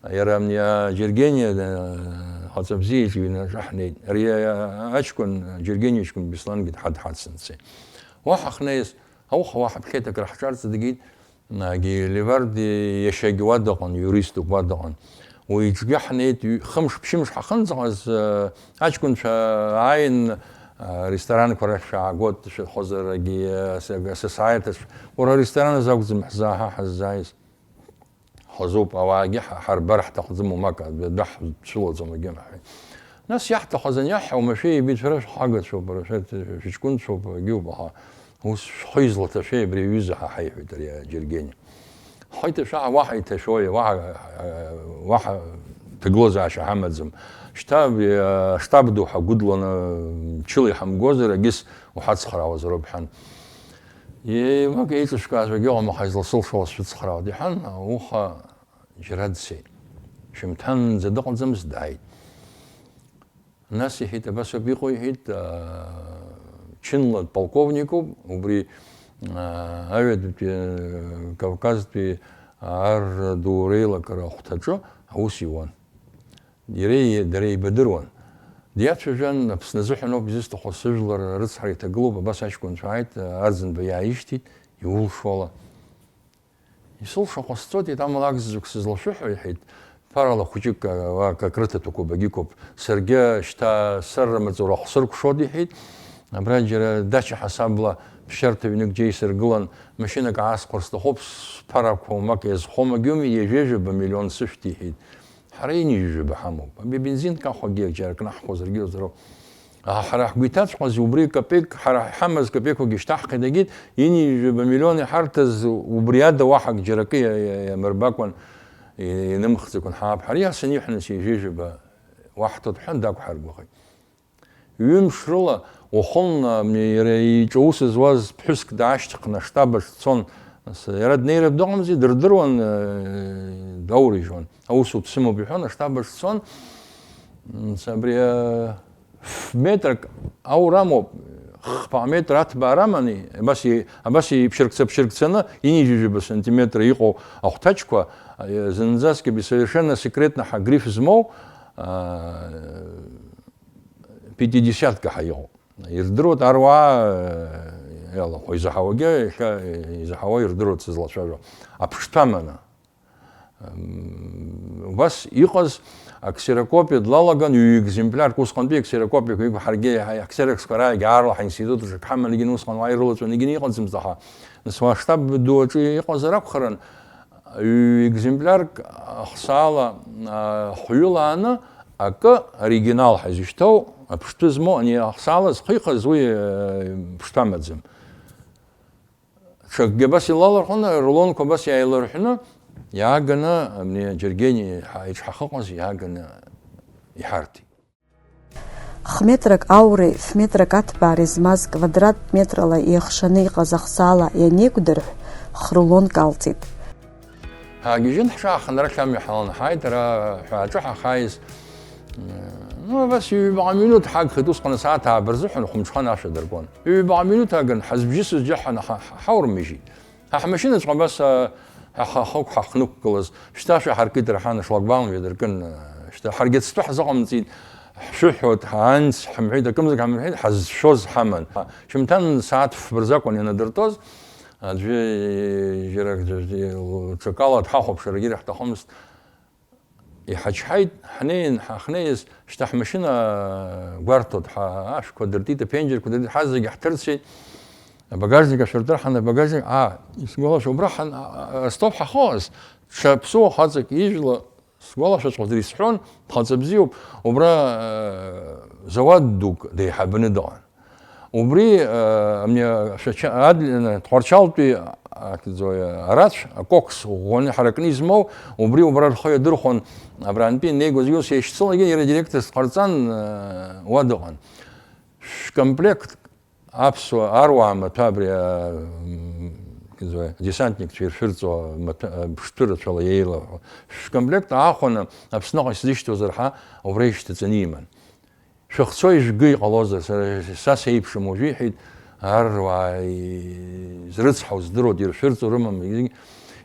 иара абни аџьергениа, э, ҟаҵабзиа иҿы иҩнаҿы ҳнеит. Ари, э, аҷкәын, аџьергениа ҷкәын Беслангьы дҳа-, дҳацын дцеит. Уаҳа ҳнеиз, ауха уаҳа ԥхьеит акры ҳҿарҵа дгеит. Егьи Левард иашьагьы уа дыҟан, иуриступ уа дыҟан. Уи иҿгьы ҳнеит, ҩ-, хымш-ԥшьымш ҳахынӡаҟаз, э, аҷкәынцәа ааин, э, ресторанқәа рахь шәаагот, шәынхозаргьы, э, с-, сасааирҭаҿ, уара аресторан азы акәӡам ҳзааҳа ҳаззааиз. Ҳазуп, ауаагьы ҳа-, ҳарбар ҳҭахӡам, умак, адәы ҳцәылаӡом, егьи ҳҳәеит. Нас иаҳҭахыз аниаҳҳәа, уамашәа ибеит, шәара шәхагацәоуп, бара шәа-, шәыҷкәынцәоуп, егьиуп, аха ус шәхы излаҭашәеи абри аҩыза ҳа ҳаиҳәеит ари аџьергениа. Ҳхы иҭашәа, уаҳа иҭашәои, уаҳа, уаҳа ҭагылазаашьа ҳамаӡам. Шьҭа абри аштаб ду ҳагәыдланы мчыла иҳамгозар, егьыс уҳацхраауазароуп ҳәан. Еимак еиҿышәкааз акгьы ыҟам, аха изласылшауа сшәыцхраауеит, иҳәан, ауха џьара дцеит. Шәымҭанӡа дыҟаӡамызт, дааит. Нас иҳәеит, абас ауп иҟоу, иҳәеит, аа, чынла дполковникуп, убри, аа, аҩадатәи, Кавказтәи ар ду реилакара ахәҭаҿы аус иуан. Иара, дара еибадыруан. Диацәажәан, Аԥсны азыҳәан ауп изысҭаху, сыжәлар рыцҳара иҭагылоуп, абас аҷкәынцәа ааит, Арӡынба иааишьҭит, иулшола. Исылшо ҟасҵоит, амала акзаҵәык сызлашәыҳәо, иҳәеит, ԥарала хәыҷык, а, акрыҭа ҭакәабагьы қәуп. Саргьы шьҭа сарра маҵура ахә сыркәшоит, иҳәеит. Абра џьара дача ҳасабла ԥсшьарҭа ҩнык џьа исыргылан, машьынак аасхәар сҭахуп, сԥарақәа умак иазхом, агьуми, ҩажәа-ҩажәаба миллион сышәҭ, иҳәеит. Ҳара ҩынҩажәаба ҳамоуп. Абри абензин кахәагьы џьара кнаҳхуазаргьы ыҟазароуп. Аха ҳара ҳгәы иҭаҵәҟьаз убри капек, ҳара ҳамаз капекқәагьы шьҭаҳхит, егьит, ҩынҩажәаба миллион иҳарҭаз убри ада уаҳа ак џьара акы иа-, иа-, иамырбакәан, и-, инымхӡакәан ҳаап. Ҳара иасын иҳәан, ҩажәа-ҩажәаба уаҳҭоит ҳәан дақәҳаргәыӷит. Ҩымш рыла уахынла, абни иара иҿы аус зуаз ԥҳәыск даашьҭыхны аштаб аҿы дцон. Нас иара днеир дыҟамзи, дырдыруан, э, даурыжьуан. Аусутә сымоуп иҳәон, аштаб аҿы дцон. М, абри, э, ф-, метрак аура амоуп, хԥа метр аҭбаа рамани, абас и-, абас иԥшьыркца-ԥшьыркцаны, ҩынҩажәаба сантиметр иҟоу ахәҭаҷқәа, э, зынӡаскгьы совершенно секретно ҳа гриф змоу, э, пятидесятка ҳәа иҟоуп. Ирдыруеит аруаа, э, иалахәу, изаҳауагьы, иахьа, э, изаҳауа ирдыруеит сызлацәажәо. Аԥштәаманы. М, убас иҟаз аксерокопиа длалаган, ҩ-екземплиарк, усҟантәи аксерокопиақәа, ҳаргьы аксероксқәа раагьы аарлаҳа аинститут аҿы ак ҳаман, егьин усҟан уа ирылаҵәон, егьин иҟаӡамызт, аха нас уа аштаб ду аҿы иҟазар акәхарын, ҩ-екземплиарк ахсаала, а, хҩыла ааны, акы оригинал ҳәа изышьҭоу, аԥштәы змоу, ани ахсаала зхихыз, уи, э, ԥштәы амаӡам. Ҽакгьы абас илалырхәны, рулонқәа абас иааиларҳәны, иааганы, абни аџьергени ҳа-, иҿҳахыҟаз иааганы иҳарҭеит. Хә-метрак ауреи фә-метрак аҭбаареи змаз квадраттә метрала иахшаны иҟаз ахсаала ианеиқәдырҳә, хрулонк алҵит. Ҳаагьежьын ҳҽаахынрахь амҩа ҳалан ҳааит, ара ҳәааҿы ҳахааиз, ну, абас ҩбаҟа минуҭ ҳагхеит, усҟан асааҭ ааба рзыҳәан хәымҽхан ашәа дыркуан. Ҩбаҟа минуҭ агын, ҳазбжьысыз џьаҳаны ҳа-, ҳа-, ҳаурмыжьит. Ҳа ҳмашьынаҵәҟьа абас, а, ҳа-, ҳа-, ҳахықә ҳахнықәгылаз, шьҭа шәаҳаркит рҳәан, ашлагбаум жәа дыркын, а, шьҭа ҳаргьы ацҭәы ҳзыҟамҵеит, ҳшәыҳәоит, ҳанс ҳамҳәеит, акымзак ҳамҳәеит, ҳазшәоз ҳаман. Шьымҭан сааҭ фба рзы акәын ианадыртәоз, аӡәы, џьара, ҽакала дҳахәаԥшыр егьирҭ ҳҭахымызт. Иҳачҳаит, ҳнеин, ҳахнеиз, шьҭа ҳмашьына гәарҭоит, ҳа-, ашәқәа дыртит, аԥенџьырқәа дыртит, ҳазегьы ҳҭырцеит. Абагажник ашәыртыр ҳан, абагажник, аа, исгәалашәо, убра ҳан-, а-, а-, астол ҳахоз, ҽа ԥсуа хаҵак ижәла, сгәалашәаҵәҟьазар исҳәон, дхаҵа бзиоуп, убра, э, зауад дук деиҳабны дыҟан. Убри, э, амни, ашәача-, адл-, э, Тҟәарчалтәи, а, акзои, арацә, акокс ӷәӷәаны ҳаракны измоу, убри убра рхы иадырхәон, абрантәи инеигоз, ус еишьцылагьы иара директорс дҟарҵан, э, уа дыҟан. Шә-комплект аԥсуа аруаа маҭәа абри, а, м, акзои, десантникцәа иршәырҵо маҭәа, а, ԥштәы рацәала иеилаҳәо. Шә-комплект аахәаны Аԥсныҟа исзышьҭуазар ҳәа, убра ишьҭаҵаны иман. Шәыхцәа ижәго иҟалозар, сара, са сеиԥшым, уажәы иҳәеит, арруаа изрыцҳау здыруа, иршәырҵо рымам,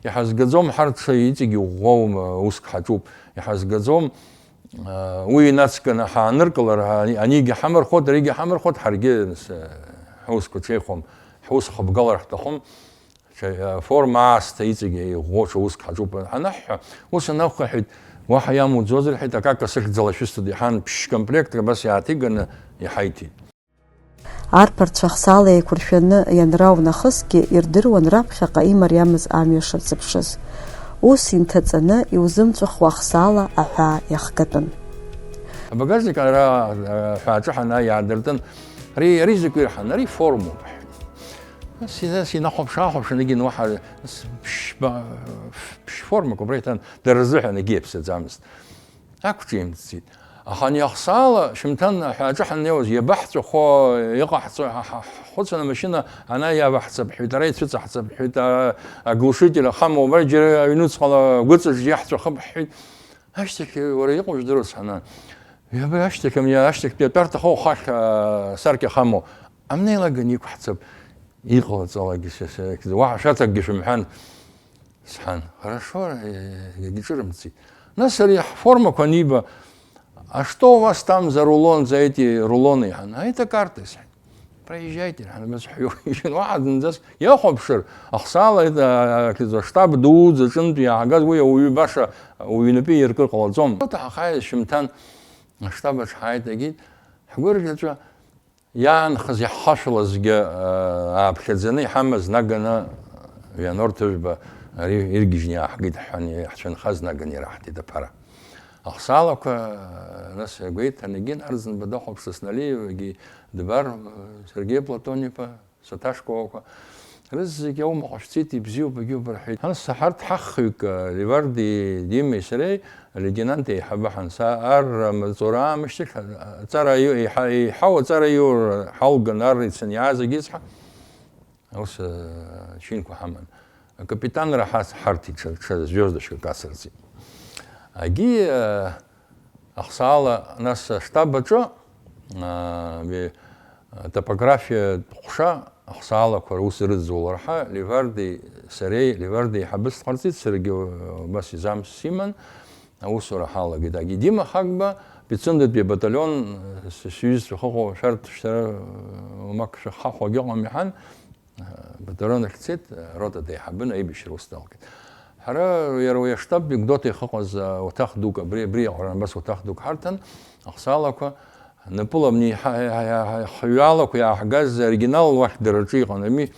иҳазгаӡом ҳарҭ иҵегь иӷәӷәоума, уск ҳаҿуп, иҳазгаӡом, уи инацганы ҳааныркылар, ани-, анигьы ҳамырхәот, аригьы ҳамырхәот, ҳаргьы, нас, ҳусқәа ҽеихом, ҳус хыбгалар ҳҭахым. Форма аасҭа иҵегь еиӷәӷәо ҽа уск ҳаҿуп анаҳҳәа, ус анакәха, ҳәеит, уаҳа иамуӡозар, ҳәеит, акака сыхьӡала шәысҭоит, иҳан, ԥшь комплектк абас иааҭиганы иҳаиҭеит. Арԥарцәа ахсаала еиқәыршәаны ианрау нахысгьы ирдыруан раԥхьаҟа имариамыз амҩа шырзыԥшыз. Ус инҭаҵаны иузымҵәахуа ахсаала аҳәаа иахгатәын. Абагажник ара, аҳәааҿы ҳанааи иаадыртын, ари, ари закәи рҳан, ари формоуп, ҳәеит. Нас, нас инахәаԥш-аахәаԥшын, егьин уаҳа с-, ԥшьба-, ԥшь формак убра иҭан, дара рзыҳәан егьи иаԥсаӡамызт. Ақәҿимҭӡеит. Аха ани ахсаала шьымҭан аҳәааҿы ҳаннеиуаз, иабаҳҵәахо, иҟаҳҵо ҳа-, ҳа-, ҳхәыцуан, амашьына ана иаваҳҵап ҳәеит, ара ицәыҵаҳҵап ҳәеит, а-, аглушитель ахамоу, убра џьара аҩнуҵҟала гәыҵаҿ иаҳҵәахып ҳҳәеит. Ашьҭахь, уара иҟоу жәдыруаз, ҳанан. Иаба ашьҭахь, ами, ашьҭахьтәи атәарҭа хоу хахь, а, асаркьа хамоу. Амнеилаган иқәҳҵап, иҟалҵалакгьы са, са, уаҳа шәаҭакгьы шәымҳәан, сҳәан. Хорошо, э, егьҿырымҭӡеит. Нас ари ҳформақәа аниба, а что у вас там за рулон, за эти рулоны, иҳәан. А это карты, сҳәеит. Проезжайте, ҳанбас ҳәа иоуижьын, уаҳа зынӡас иахәаԥшыр, ахсаала, а, а, аштаб дуӡӡа аҿынтә иаагаз уи ауаҩы баша уҩнапы иаиркыр ҟалаӡом. Ҳаиз шьымҭан аштаб аҿы ҳааит, егьит, ҳгәырӷьаҵәа иаанхаз иаҳхашәалазгьы, а, ааԥхьаӡаны иҳамаз наганы Вианор Ҭыжәба ари иргьежьны иааҳгеит ҳҳәан, иаҳцәынхаз наганы ираҳҭеит аԥара. Ахсаалақәа, нас, гәеиҭан, егьин, Арӡынба дахәаԥшыз Налиевгьы дбар, Сергеи Платон-иԥа, Саҭашкәакәа, рызегь аума ҟашәҵеит, ибзиоуп, егьиуп рҳәеит. Нас ҳарҭ ҳахҩык, Ливарди Димеи сареи, алеитенант еиҳабы ҳанца, ар амаҵура аамышьҭахь, аҵара аиу-, еиҳа-, еиҳау аҵара аиура ҳалган, ар ицаны иааз егьи ицҳа, ус, э, чинқәа ҳаман. Акапитанра ҳац-, ҳарҭеит, ҽа, ҽа звездочкак ацырҵеит. Агьи, э, ахсаала, нас, аштаб аҿы, э, бе-, топографиатә ҟәша ахсаалақәа рус ирыӡуа ларҳа, Ливарди сареи, Ливарди еиҳабыс дҟарҵеит, саргьы, э, убас изамс симан, аусура ҳалагеит. Агьи Дима Хагба, Пицундатәи абаталион, э, с-, сҩызцәа хыҟоу, шәарҭ шәара, э, уамак шәахахо агьыҟам иҳәан, Батарон ахь дцеит, рота деиҳабын, аибашьра ус далгеит. Ҳара иара уи аштаб Гәдоуҭа иахьыҟаз ауаҭах дук, абри, абри иҟаран, абас уаҭах дук ҳарҭан, ахсаалақәа напыла абни ҳа-, ҳа-, ҳа-, ҳҩалақәа иааҳгаз оригинал уахь дара рҿы иҟан, ами,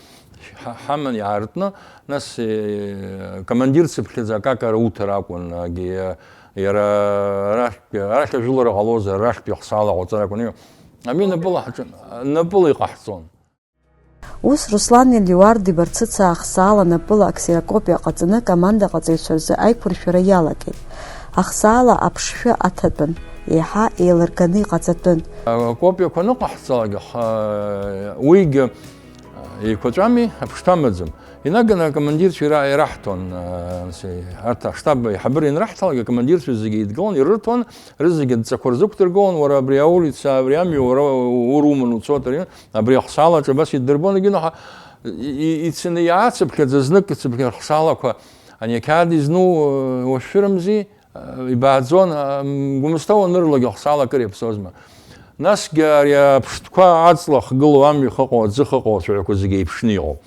ҳа-, ҳаман иаартны, нас, э, командир цыԥхьаӡа акакара уҭар акәын, агьи, э, иара арахьтәи, арахь ажәылара ҟалозар, арахьтәи ахсаала аҟаҵара акәын, ами напыла ҳаҿын, напыла иҟаҳҵон. Ус Руслани Леуарди Барцыцаа ахсаала напыла аксерокопиа ҟаҵаны акомандаҟаҵаҩцәа рзы аиқәыршәара иалагеит. Ахсаала аԥшшәы аҭатәын, еиҳа еилырганы иҟаҵатәын. Акопиақәа аныҟаҳҵалак, аха уигьы еиқәаҵәами, аԥшҭа амаӡам. Инаганы акомандирцәа ира-, ираҳҭон, арҭ аштаб аиҳабыра ианраҳҭалак, акомандирцәа зегьы еидгылан, ирырҭон, рызегьы адҵақәа рзықәдыргылон, уара абри аулица, абри амҩа, уара ур уман уцот, ари Абри ахсаалаҿы абас иддырбон, егьи, аха и-, и-, ицаны иаацыԥхьаӡа, знык ицыԥхьа рхсаалақәа ани ақьаад изну, э, уашәшәырымзи, э, ибааӡон, э, м, Гәымсҭа уанырлогь ахсаала акыр иаԥсозма. Насгьы ари аԥштәқәа аҵла ахгылоу, амҩа ахьыҟоу, аӡы ахьыҟоу ацәаҳәақәа зегьы еиԥшны иҟоуп.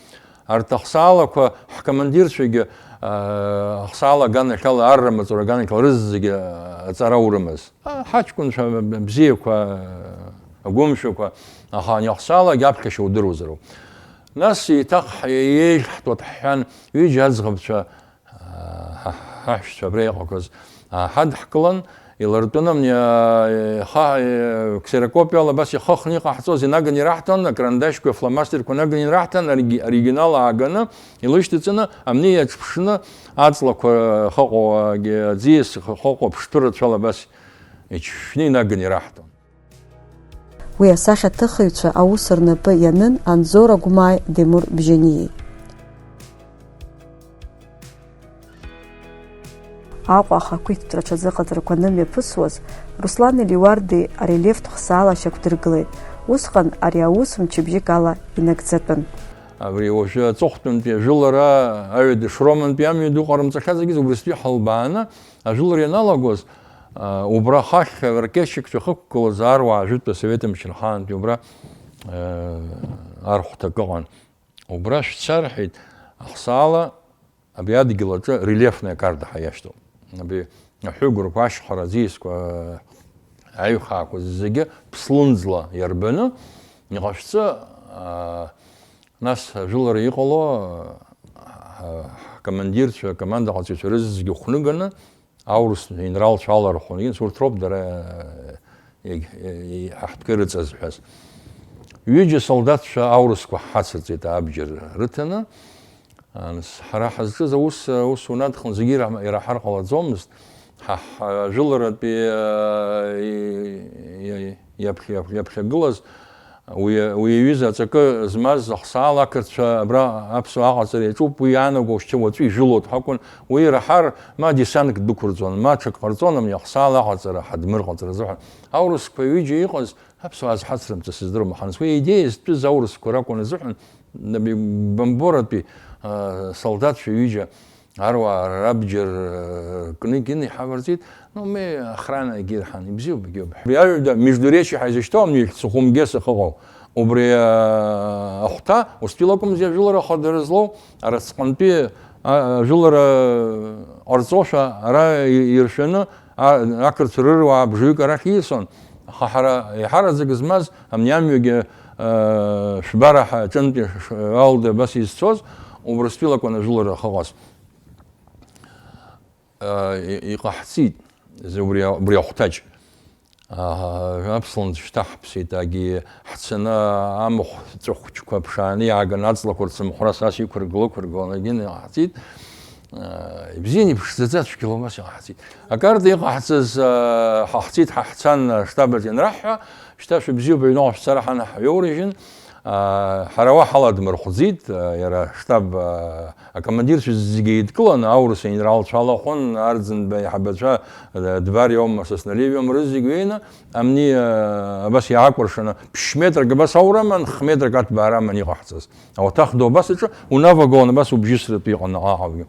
Арҭ ахсаалақәа ҳкомандирцәагьы, э, ахсаала аганахьала, арра маҵура аганахьала рызегьы, э, аҵара аурымызт. Ҳаҷкәынцәа бзиақәа, агәымшәақәа, аха ани ахсаалак аԥхьашьа удыруазароуп. Нас еиҭах еиӷьҳтәуа дҳәан, ҩыџьа аӡӷабцәа, ҳа-, ҳаҳәшьцәа абра иҟақәаз, ҳадҳкылан, илартәаны амни, ха-, ксерокопиала абас ихыхны иҟаҳҵоз инаганы ираҳҭон, акарандашьқәеи афломастерқәа наганы ираҳҭан, оригинал ааганы, илышьҭаҵаны, амни иаҿԥшны, аҵлақәа хыҟоу, аӡиас хыҟоу ԥштәы рацәала абас Иҽшәны инаганы ираҳҭон. Уи асахьаҭыхыҩцәа аус рнапы ианын Анзор Агәмааи Демур Бжьаниеи. Аҟәа ахақәиҭтәра аҽазыҟаҵарақәа анымҩаԥысуаз, Руслани Леуарди арелиефтә хсаала шьақәдыргылеит. Усҟан ари аус мчыбжьык ала инагӡатәын. Абри уажәы аҵыхәтәантәи ажәылара аҩадыш Романтәи амҩа ду ҟарымҵахьазаргьы убрыстәи ҳалбааны ажәылара ианалагоз, а, убра хахь аркьышьқәа ахықәгылаз аруаа ажәытәтәи асовет мчра ахаантәи убра, а, архәҭак ыҟан. Убра шәца рҳәеит, ахсаала абри адгьыл аҿы рельефная карта ҳәа иашьҭоуп. Абри аҳәыгәрақәа, ашьхара аӡиасқәа, аҩхаақәа зегьы ԥслымӡла иарбаны иҟашәҵа, аа, нас ажәылара иҟало, аа, ҳкомандирцәа, акомандаҟаҵаҩцәа рызегьы хәныганы, аурыс генералцәа алархәын, егьыс урҭ роуп дара, егь-, егь-, ҳа ҳтәқәа ирыҵазҳәаз. Ҩыџьа солдаҭцәа аурысқәа ҳацырҵеит абџьар рыҭаны. Анс-, ҳара ҳазҿыз аус, аус унадхалан зегьы ира-, ираҳар ҟалаӡомызт. Ҳа, ҳа, ажәыларатәи, а, и-, и-, иаԥхьа-, иаԥхьагылаз уи, уи аҩыза аҵакы змаз ахсаала ақырҭцәа абра аԥсуаа аҟаҵара иаҿуп, уи иаанаго шьҭа уаҵәы ижәылоит ҳәа акәын. Уи ираҳар, ма десантк дәықәырҵон, ма ҽак ҟарҵон, амни ахсаала аҟаҵара, ҳадмыр ҟаҵара азыҳәан. Аурысқәа ҩыџьа иҟаз аԥсуаа азҳацрымҵа сыздыруам, аха нас уи аидеиа зтәыз аурысқәа ракәын азыҳәан, бомборатәи, а, солдаҭцәа ҩыџьа аруаа рабџьар, э, кны-кны иҳаварҵеит. Ну, мы охрана егьирҳан, ибзиоуп, егьиоуп. Абри аҩада Междуречи ҳәа изышьҭоу амҩахь Сухумгес ахьыҟоу, убри, э, ахәҭа, устәи лакәымзи ажәылара ахадара злоу, арысҟынтәи, а, ажәылара ҟарҵошәа ара и-, иршәаны, а, ақырҭцәа рыруаа бжаҩык арахь иисон. Аха ҳара еиҳараӡак змаз, амни амҩагьы, э, шәбара ҳәа аҿынтәи ш-, алда абас изцоз, убрыстәи лакәын ажәылара ахьыҟаз. А, и-, иҟаҳҵеит, убри а-, убри ахәҭаҷ. А, аԥслымӡ шьҭаҳԥсеит, агьи ҳцаны амахә ҵәахәҷқәа ԥшааны иааганы аҵлақәа рцымхәрас ас иқәыргыл-ықәыргыланы агьины иҟаҳҵеит. А, ибзиан, иԥшӡаӡа цәгьала убас иҟаҳҵеит. Акарта иҟаҳҵаз, а, ҳахьцеит, ҳа ҳцан аштаб аҿы ианраҳҳәа, шьҭа шәыбзиоуп, аҩныҟа шәцара ҳанаҳҳәа, иоурыжьын. Аа, ҳара уа ҳаладмырхәӡеит, аа, иара аштаб, аа, акомандирцәа зегьы еидкыланы, аурыс генералцәа алахәын, Арӡынба аиҳабацәа, аа, Дбариоума, Сосналиевиома, рызегь ҩеины, амни, аа, абас иаакәыршаны, ԥшь метрак абас аураман, х-метрак аҭбаара аман иҟаҳҵаз. Ауаҭах ду абас аҿы, унавагон абас убжьысратәы иҟан наҟ-ааҟгьы.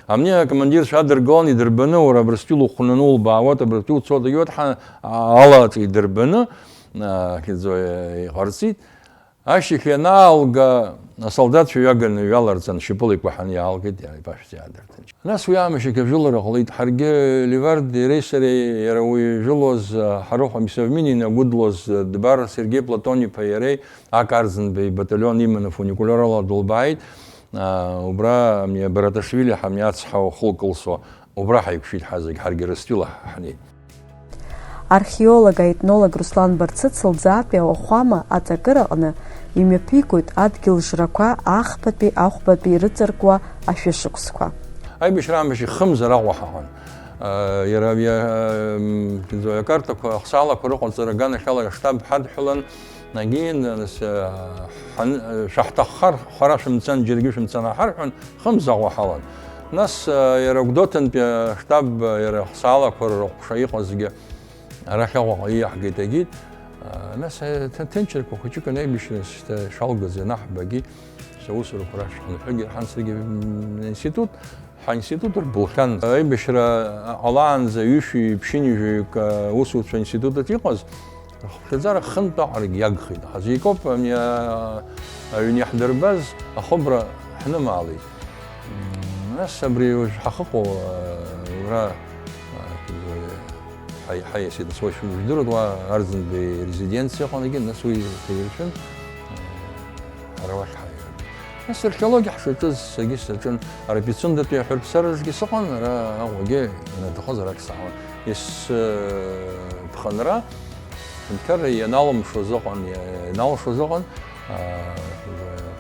Амни акомандирцәа адыргылан, идырбаны, уара абрыскьыл ухәнаны улбаауеит, абрыскьыл уцоит, егьуеит, ҳа-, алаҿы идырбаны, аа, хьӡо иҟарҵеит. Ашьыжь ианаалга, асолдаҭцәа ҩаганы иҩаларҵан, шьапыла икәаҳаны иаалгеит, иара иԥашәҵа иаадыртын. Нас уи аамышьҭахь ажәылара ҟалеит. Ҳаргьы Левардиеи сареи, иара уи ижәылоз, ҳарыхәа Мсевмин инагәыдлоз, Дбар Сергеи Платон-иԥа иареи, Ак Арӡынба ибаталион иманы фуникулиорала дылбааит. Убра Бараташвили ҳәа ацҳа хылкылсуа, убра ҳаиқәшәеит ҳазегь, ҳаргьы Ростәыла ҳнеит. Археолог, аетнолог Руслан Барцыц лӡаатәи ауахәама аҵакыраҟны имҩаԥигоит адгьыл жрақәа ахԥатәи ахәбатәи ирыҵаркуа ашәышықәсқәа. Аибашьра аамышьҭахь хымзар Аҟәа ҳаҟан. Иара, иа-, м, акартақәа, ахсаалақәа рыҟаҵара аганахьала аштаб ҳадҳәалан, Агьи, нас, ҳан-, шәаҳҭаххар, хара шәымцан, џьаргьы шәымцан ҳарҳәон, хымз Аҟәа ҳалан. Нас, иара Гәдоуҭантәи аштаб, иара ахсаалақәа рыҟәша иҟазгьы арахь Аҟәаҟа ииаҳгеит, агьит. Нас, ҭ-, ҭынчрақәа хәыҷык анаибашьра шьҭа шалгаз ианаҳбагьы, саусурақәа рахь шәхынҳәыгьы, ҳан саргьы, м, институт, Ҳаинститут рбылхьан. Аибашьра ҟалаанӡа ҩышәи ԥшьынҩажәаҩык аусуцәа аинститут аҿы иҟаз, рхыԥхьаӡара хынтә аҟарагьы иагхеит. Ҳазикоуп, ани, а-, аҩн иаҳдырбаз ахыбра ҳнымаалеит. М, нас абри уажә ҳахыҟоу, а, ура, а, ҳаи-, ҳаиасит, нас уажә шәыжәдыруеит, уа Арӡынбеи резиденциа ыҟан, егьи, нас уи ҭаиршәын, а, ҳара уахь ҳаиааит. Нас археологиа ҳшаҿыз саргьы саҿын, ара Пицундатәи аҳәырԥсараҿгьы сыҟан, ара Аҟәагьы ианаҭахыз арахь саауан. Ес-, э, ԥхынра, ҳәынҭқарра ианалымшоз ыҟан, иа-, ианалшоз ыҟан, а,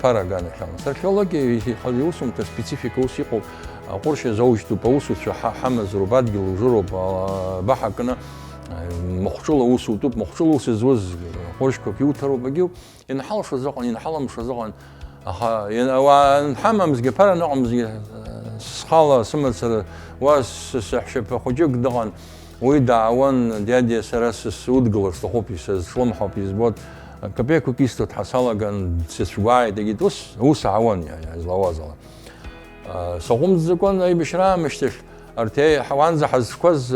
ԥара аганахьала. Нас археологиа ихала иусумҭа специфика ус иҟоуп, аҟәыршьа заужьтәуп, аусуцәа ҳа-, ҳамазароуп, адгьыл ужыроуп, а, баҳа кны, а, махәҿыла аус утәуп, махәҿыла аус зуаз ҟәыршьқәак иуҭароуп, агьиуп. Инҳалшоз ыҟан, инҳалымшоз ыҟан, аха иан-, ауаа анҳамамзгьы, аԥара аныҟамзгьы, э, Схала сымацара, уа саҳәшьаԥа хәыҷык дыҟан, уи даауан, дядиа, сара сысудгылар сҭахуп, исызҿлымҳауп, избоит, капеиқәак исҭоит ҳәа салаган, дсыцәгәааит, егьит, ус, ус аауан иа-, иа-, излауаз ала. Саҟәымҵӡакәан аибашьра аамышьҭахь, арҭ еи-, ҳа-, уанӡа ҳазқәаз,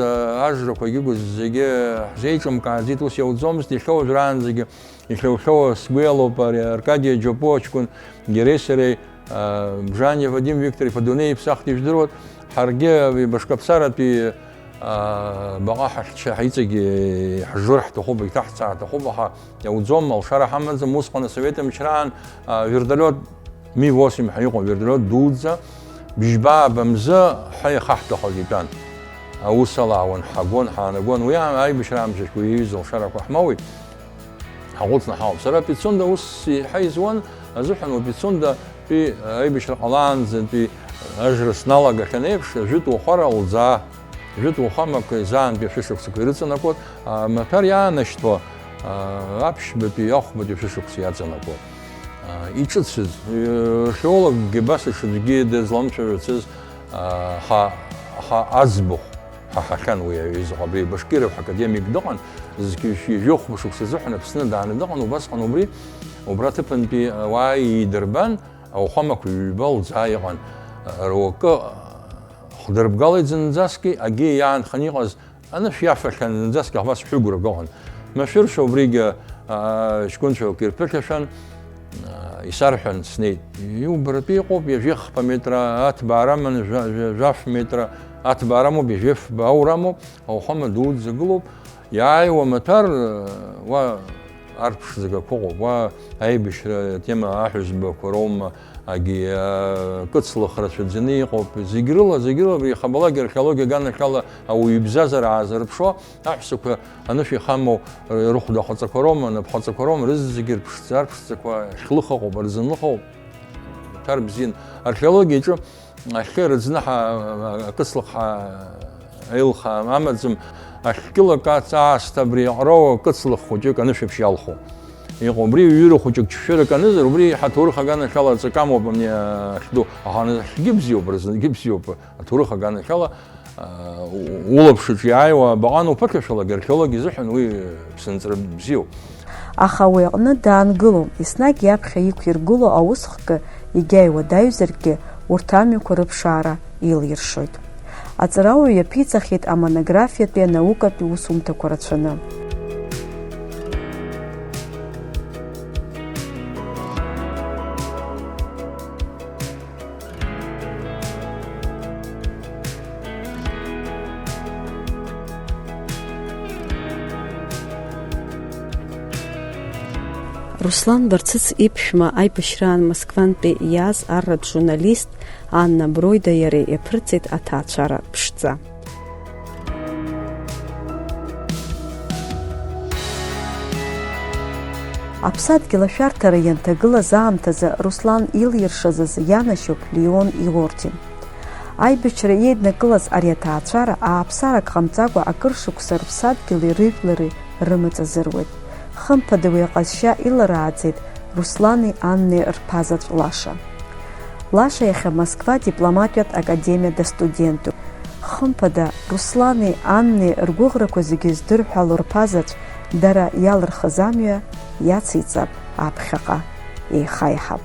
ажрақәа егьигоз зегьы ҳзеиҿымкааӡеит, ус иауӡомызт, иахьа уажәраанӡагьы. Ихьу-хьууа сгәы иалоуп ари Аркадиа Џьопуа ҷкәын Гересереи, а, Бжаниа Вадим Виктор-иԥа дунеи иԥсахт ижәдыруеит. Ҳаргьы абри Башкаԥсаратәи, а, баҟа ҳахьча-, ҳаиҵегьы ҳжыр ҳҭахуп, егьҭаҳцаа ҳҭахуп, аха иауӡом, алшара ҳамаӡам. Усҟан асовет мчраан, а, вертолиот Ми восемь ҳәа иҟоу авертолиот дуӡӡа, бжьба-ааба мзы ҳәа иахаҳтәахаз итәан. Аус алаауан, ҳагон, ҳаанагон. Уи аибашьра аамышьҭахь уи иҩыза алшарақәа ҳмоуит. Ҳаҟәыҵны ҳауп. Сара Пицунда ус еиҳа изуан азыҳәан, уи Пицундатәи аибашьра ҟалаанӡатәи ажра сналагахьан еиԥш, жәытә уахәара лӡаа, жәытә уахәамақәа заантәи ашәышықәсақәа ирыҵанакуан, а, амаҭәар иаанашьҭуа, а, аԥшьбатәи, ахәбатәи ашәышықәса иаҵанакуан. А, иҿыцыз, э, археологгьы абас аҽаӡәгьы дызламцәажәацыз, а, ҳа, ҳа аӡбахә ҳаҳахьан уи аҩыза, абри Башкиров академик дыҟан, зқьи жәохә шықәса азыҳәан Аԥсны дааны дыҟан, убасҟан убри, убра аҭыԥантәи ауаа идырбан, ауахәамақәа ҩба лӡаа иҟан, руакы хдырбгалеит зынӡаскгьы, агьи иаанханы иҟаз анышә иафахьан зынӡаскгьы ҳбас ҳәыгәрак ыҟан. Машәыршәа убригьы, аа, ҷкәынцәак ирԥыхьашәан, аа, исарҳәан снеит. Иубаратәы иҟоуп, ҩажәи хԥа метра аҭбаара аман, жәа-, жәа-, жәаф метра аҭбаара амоуп, ҩажәи фба аура амоуп, ауахәама дуӡӡа гылоуп. Иааиуа амаҭәар, уа арԥшӡагақәа ыҟоуп, уа аибашьра атема аҳәызбақәа роума, агьи, а, кыцлых рацәаӡаны иҟоуп. Зегь рыла, зегь рыла, абри ихабалак археологиа аганахьала ауаҩы ибзазара аазырԥшуа, аҳәсақәа анышә ихамоу рыхәда хаҵақәа роума, напхаҵақәа роума, рызегьы рԥшӡа, арԥшӡақәа хьлых ыҟоуп, рзынлых ыҟоуп. Ҭар бзиан. Археологиаҿы Ахьы рыӡны ҳа-, акыцлых ҳа-, аилха амаӡам, ахькылак ац-, аасҭа абри аҟроу акыцлых хәыҷык анышәаԥшь иалху. Иҟоу, убри ҩыра хәыҷык џьшәырак анызар, убри ҳаҭоурых аганахьала аҵакы амоуп, ани ахьду. Аха аны ахьгьы бзиоуп, рызынгьы бзиоуп, аҭоурых аганахьала, а, у-, улаԥш аҿы иааиуа абаҟа ануԥыхьашәалак, археолог изыҳәан уи ԥсынҵры бзиоуп. Аха уи аҟны даангылом, еснагь иаԥхьа иқәиргыло аусхкы егьа иуадаҩзаргьы, урҭ амҩақәа рыԥшаара илиршоит. Аҵарауаҩ иаԥиҵахьеит амонографиатәи анаукатәи усумҭақәа рацәаны. Руслан Барцыц иԥшәма аибашьраан Москвантәи иааз арратә журналист Анна Броида иареи иаԥырҵеит аҭаацәара ԥшӡа. Аԥсадгьыл ашәарҭара ианҭагылаз аамҭазы Руслан илиршаз азы ианашьоуп Леон иорден. Аибашьра еиднакылаз ари аҭаацәара ааԥсарак ҟамҵакәа акыр шықәса рыԥсадгьыли рыжәлари рымаҵ азыруеит. Хымԥада уи аҟазшьа иларааӡеит Руслани Аннеи рԥазаҵә Лаша. Лаша иахьа Москва дипломатиатә академиа дастудентуп. Хымԥада, Руслани Аннеи ргәыӷрақәа зегьы здырҳәало рԥазаҵә дара иалырхыз амҩа иациҵап аԥхьаҟа. Еихаиҳап.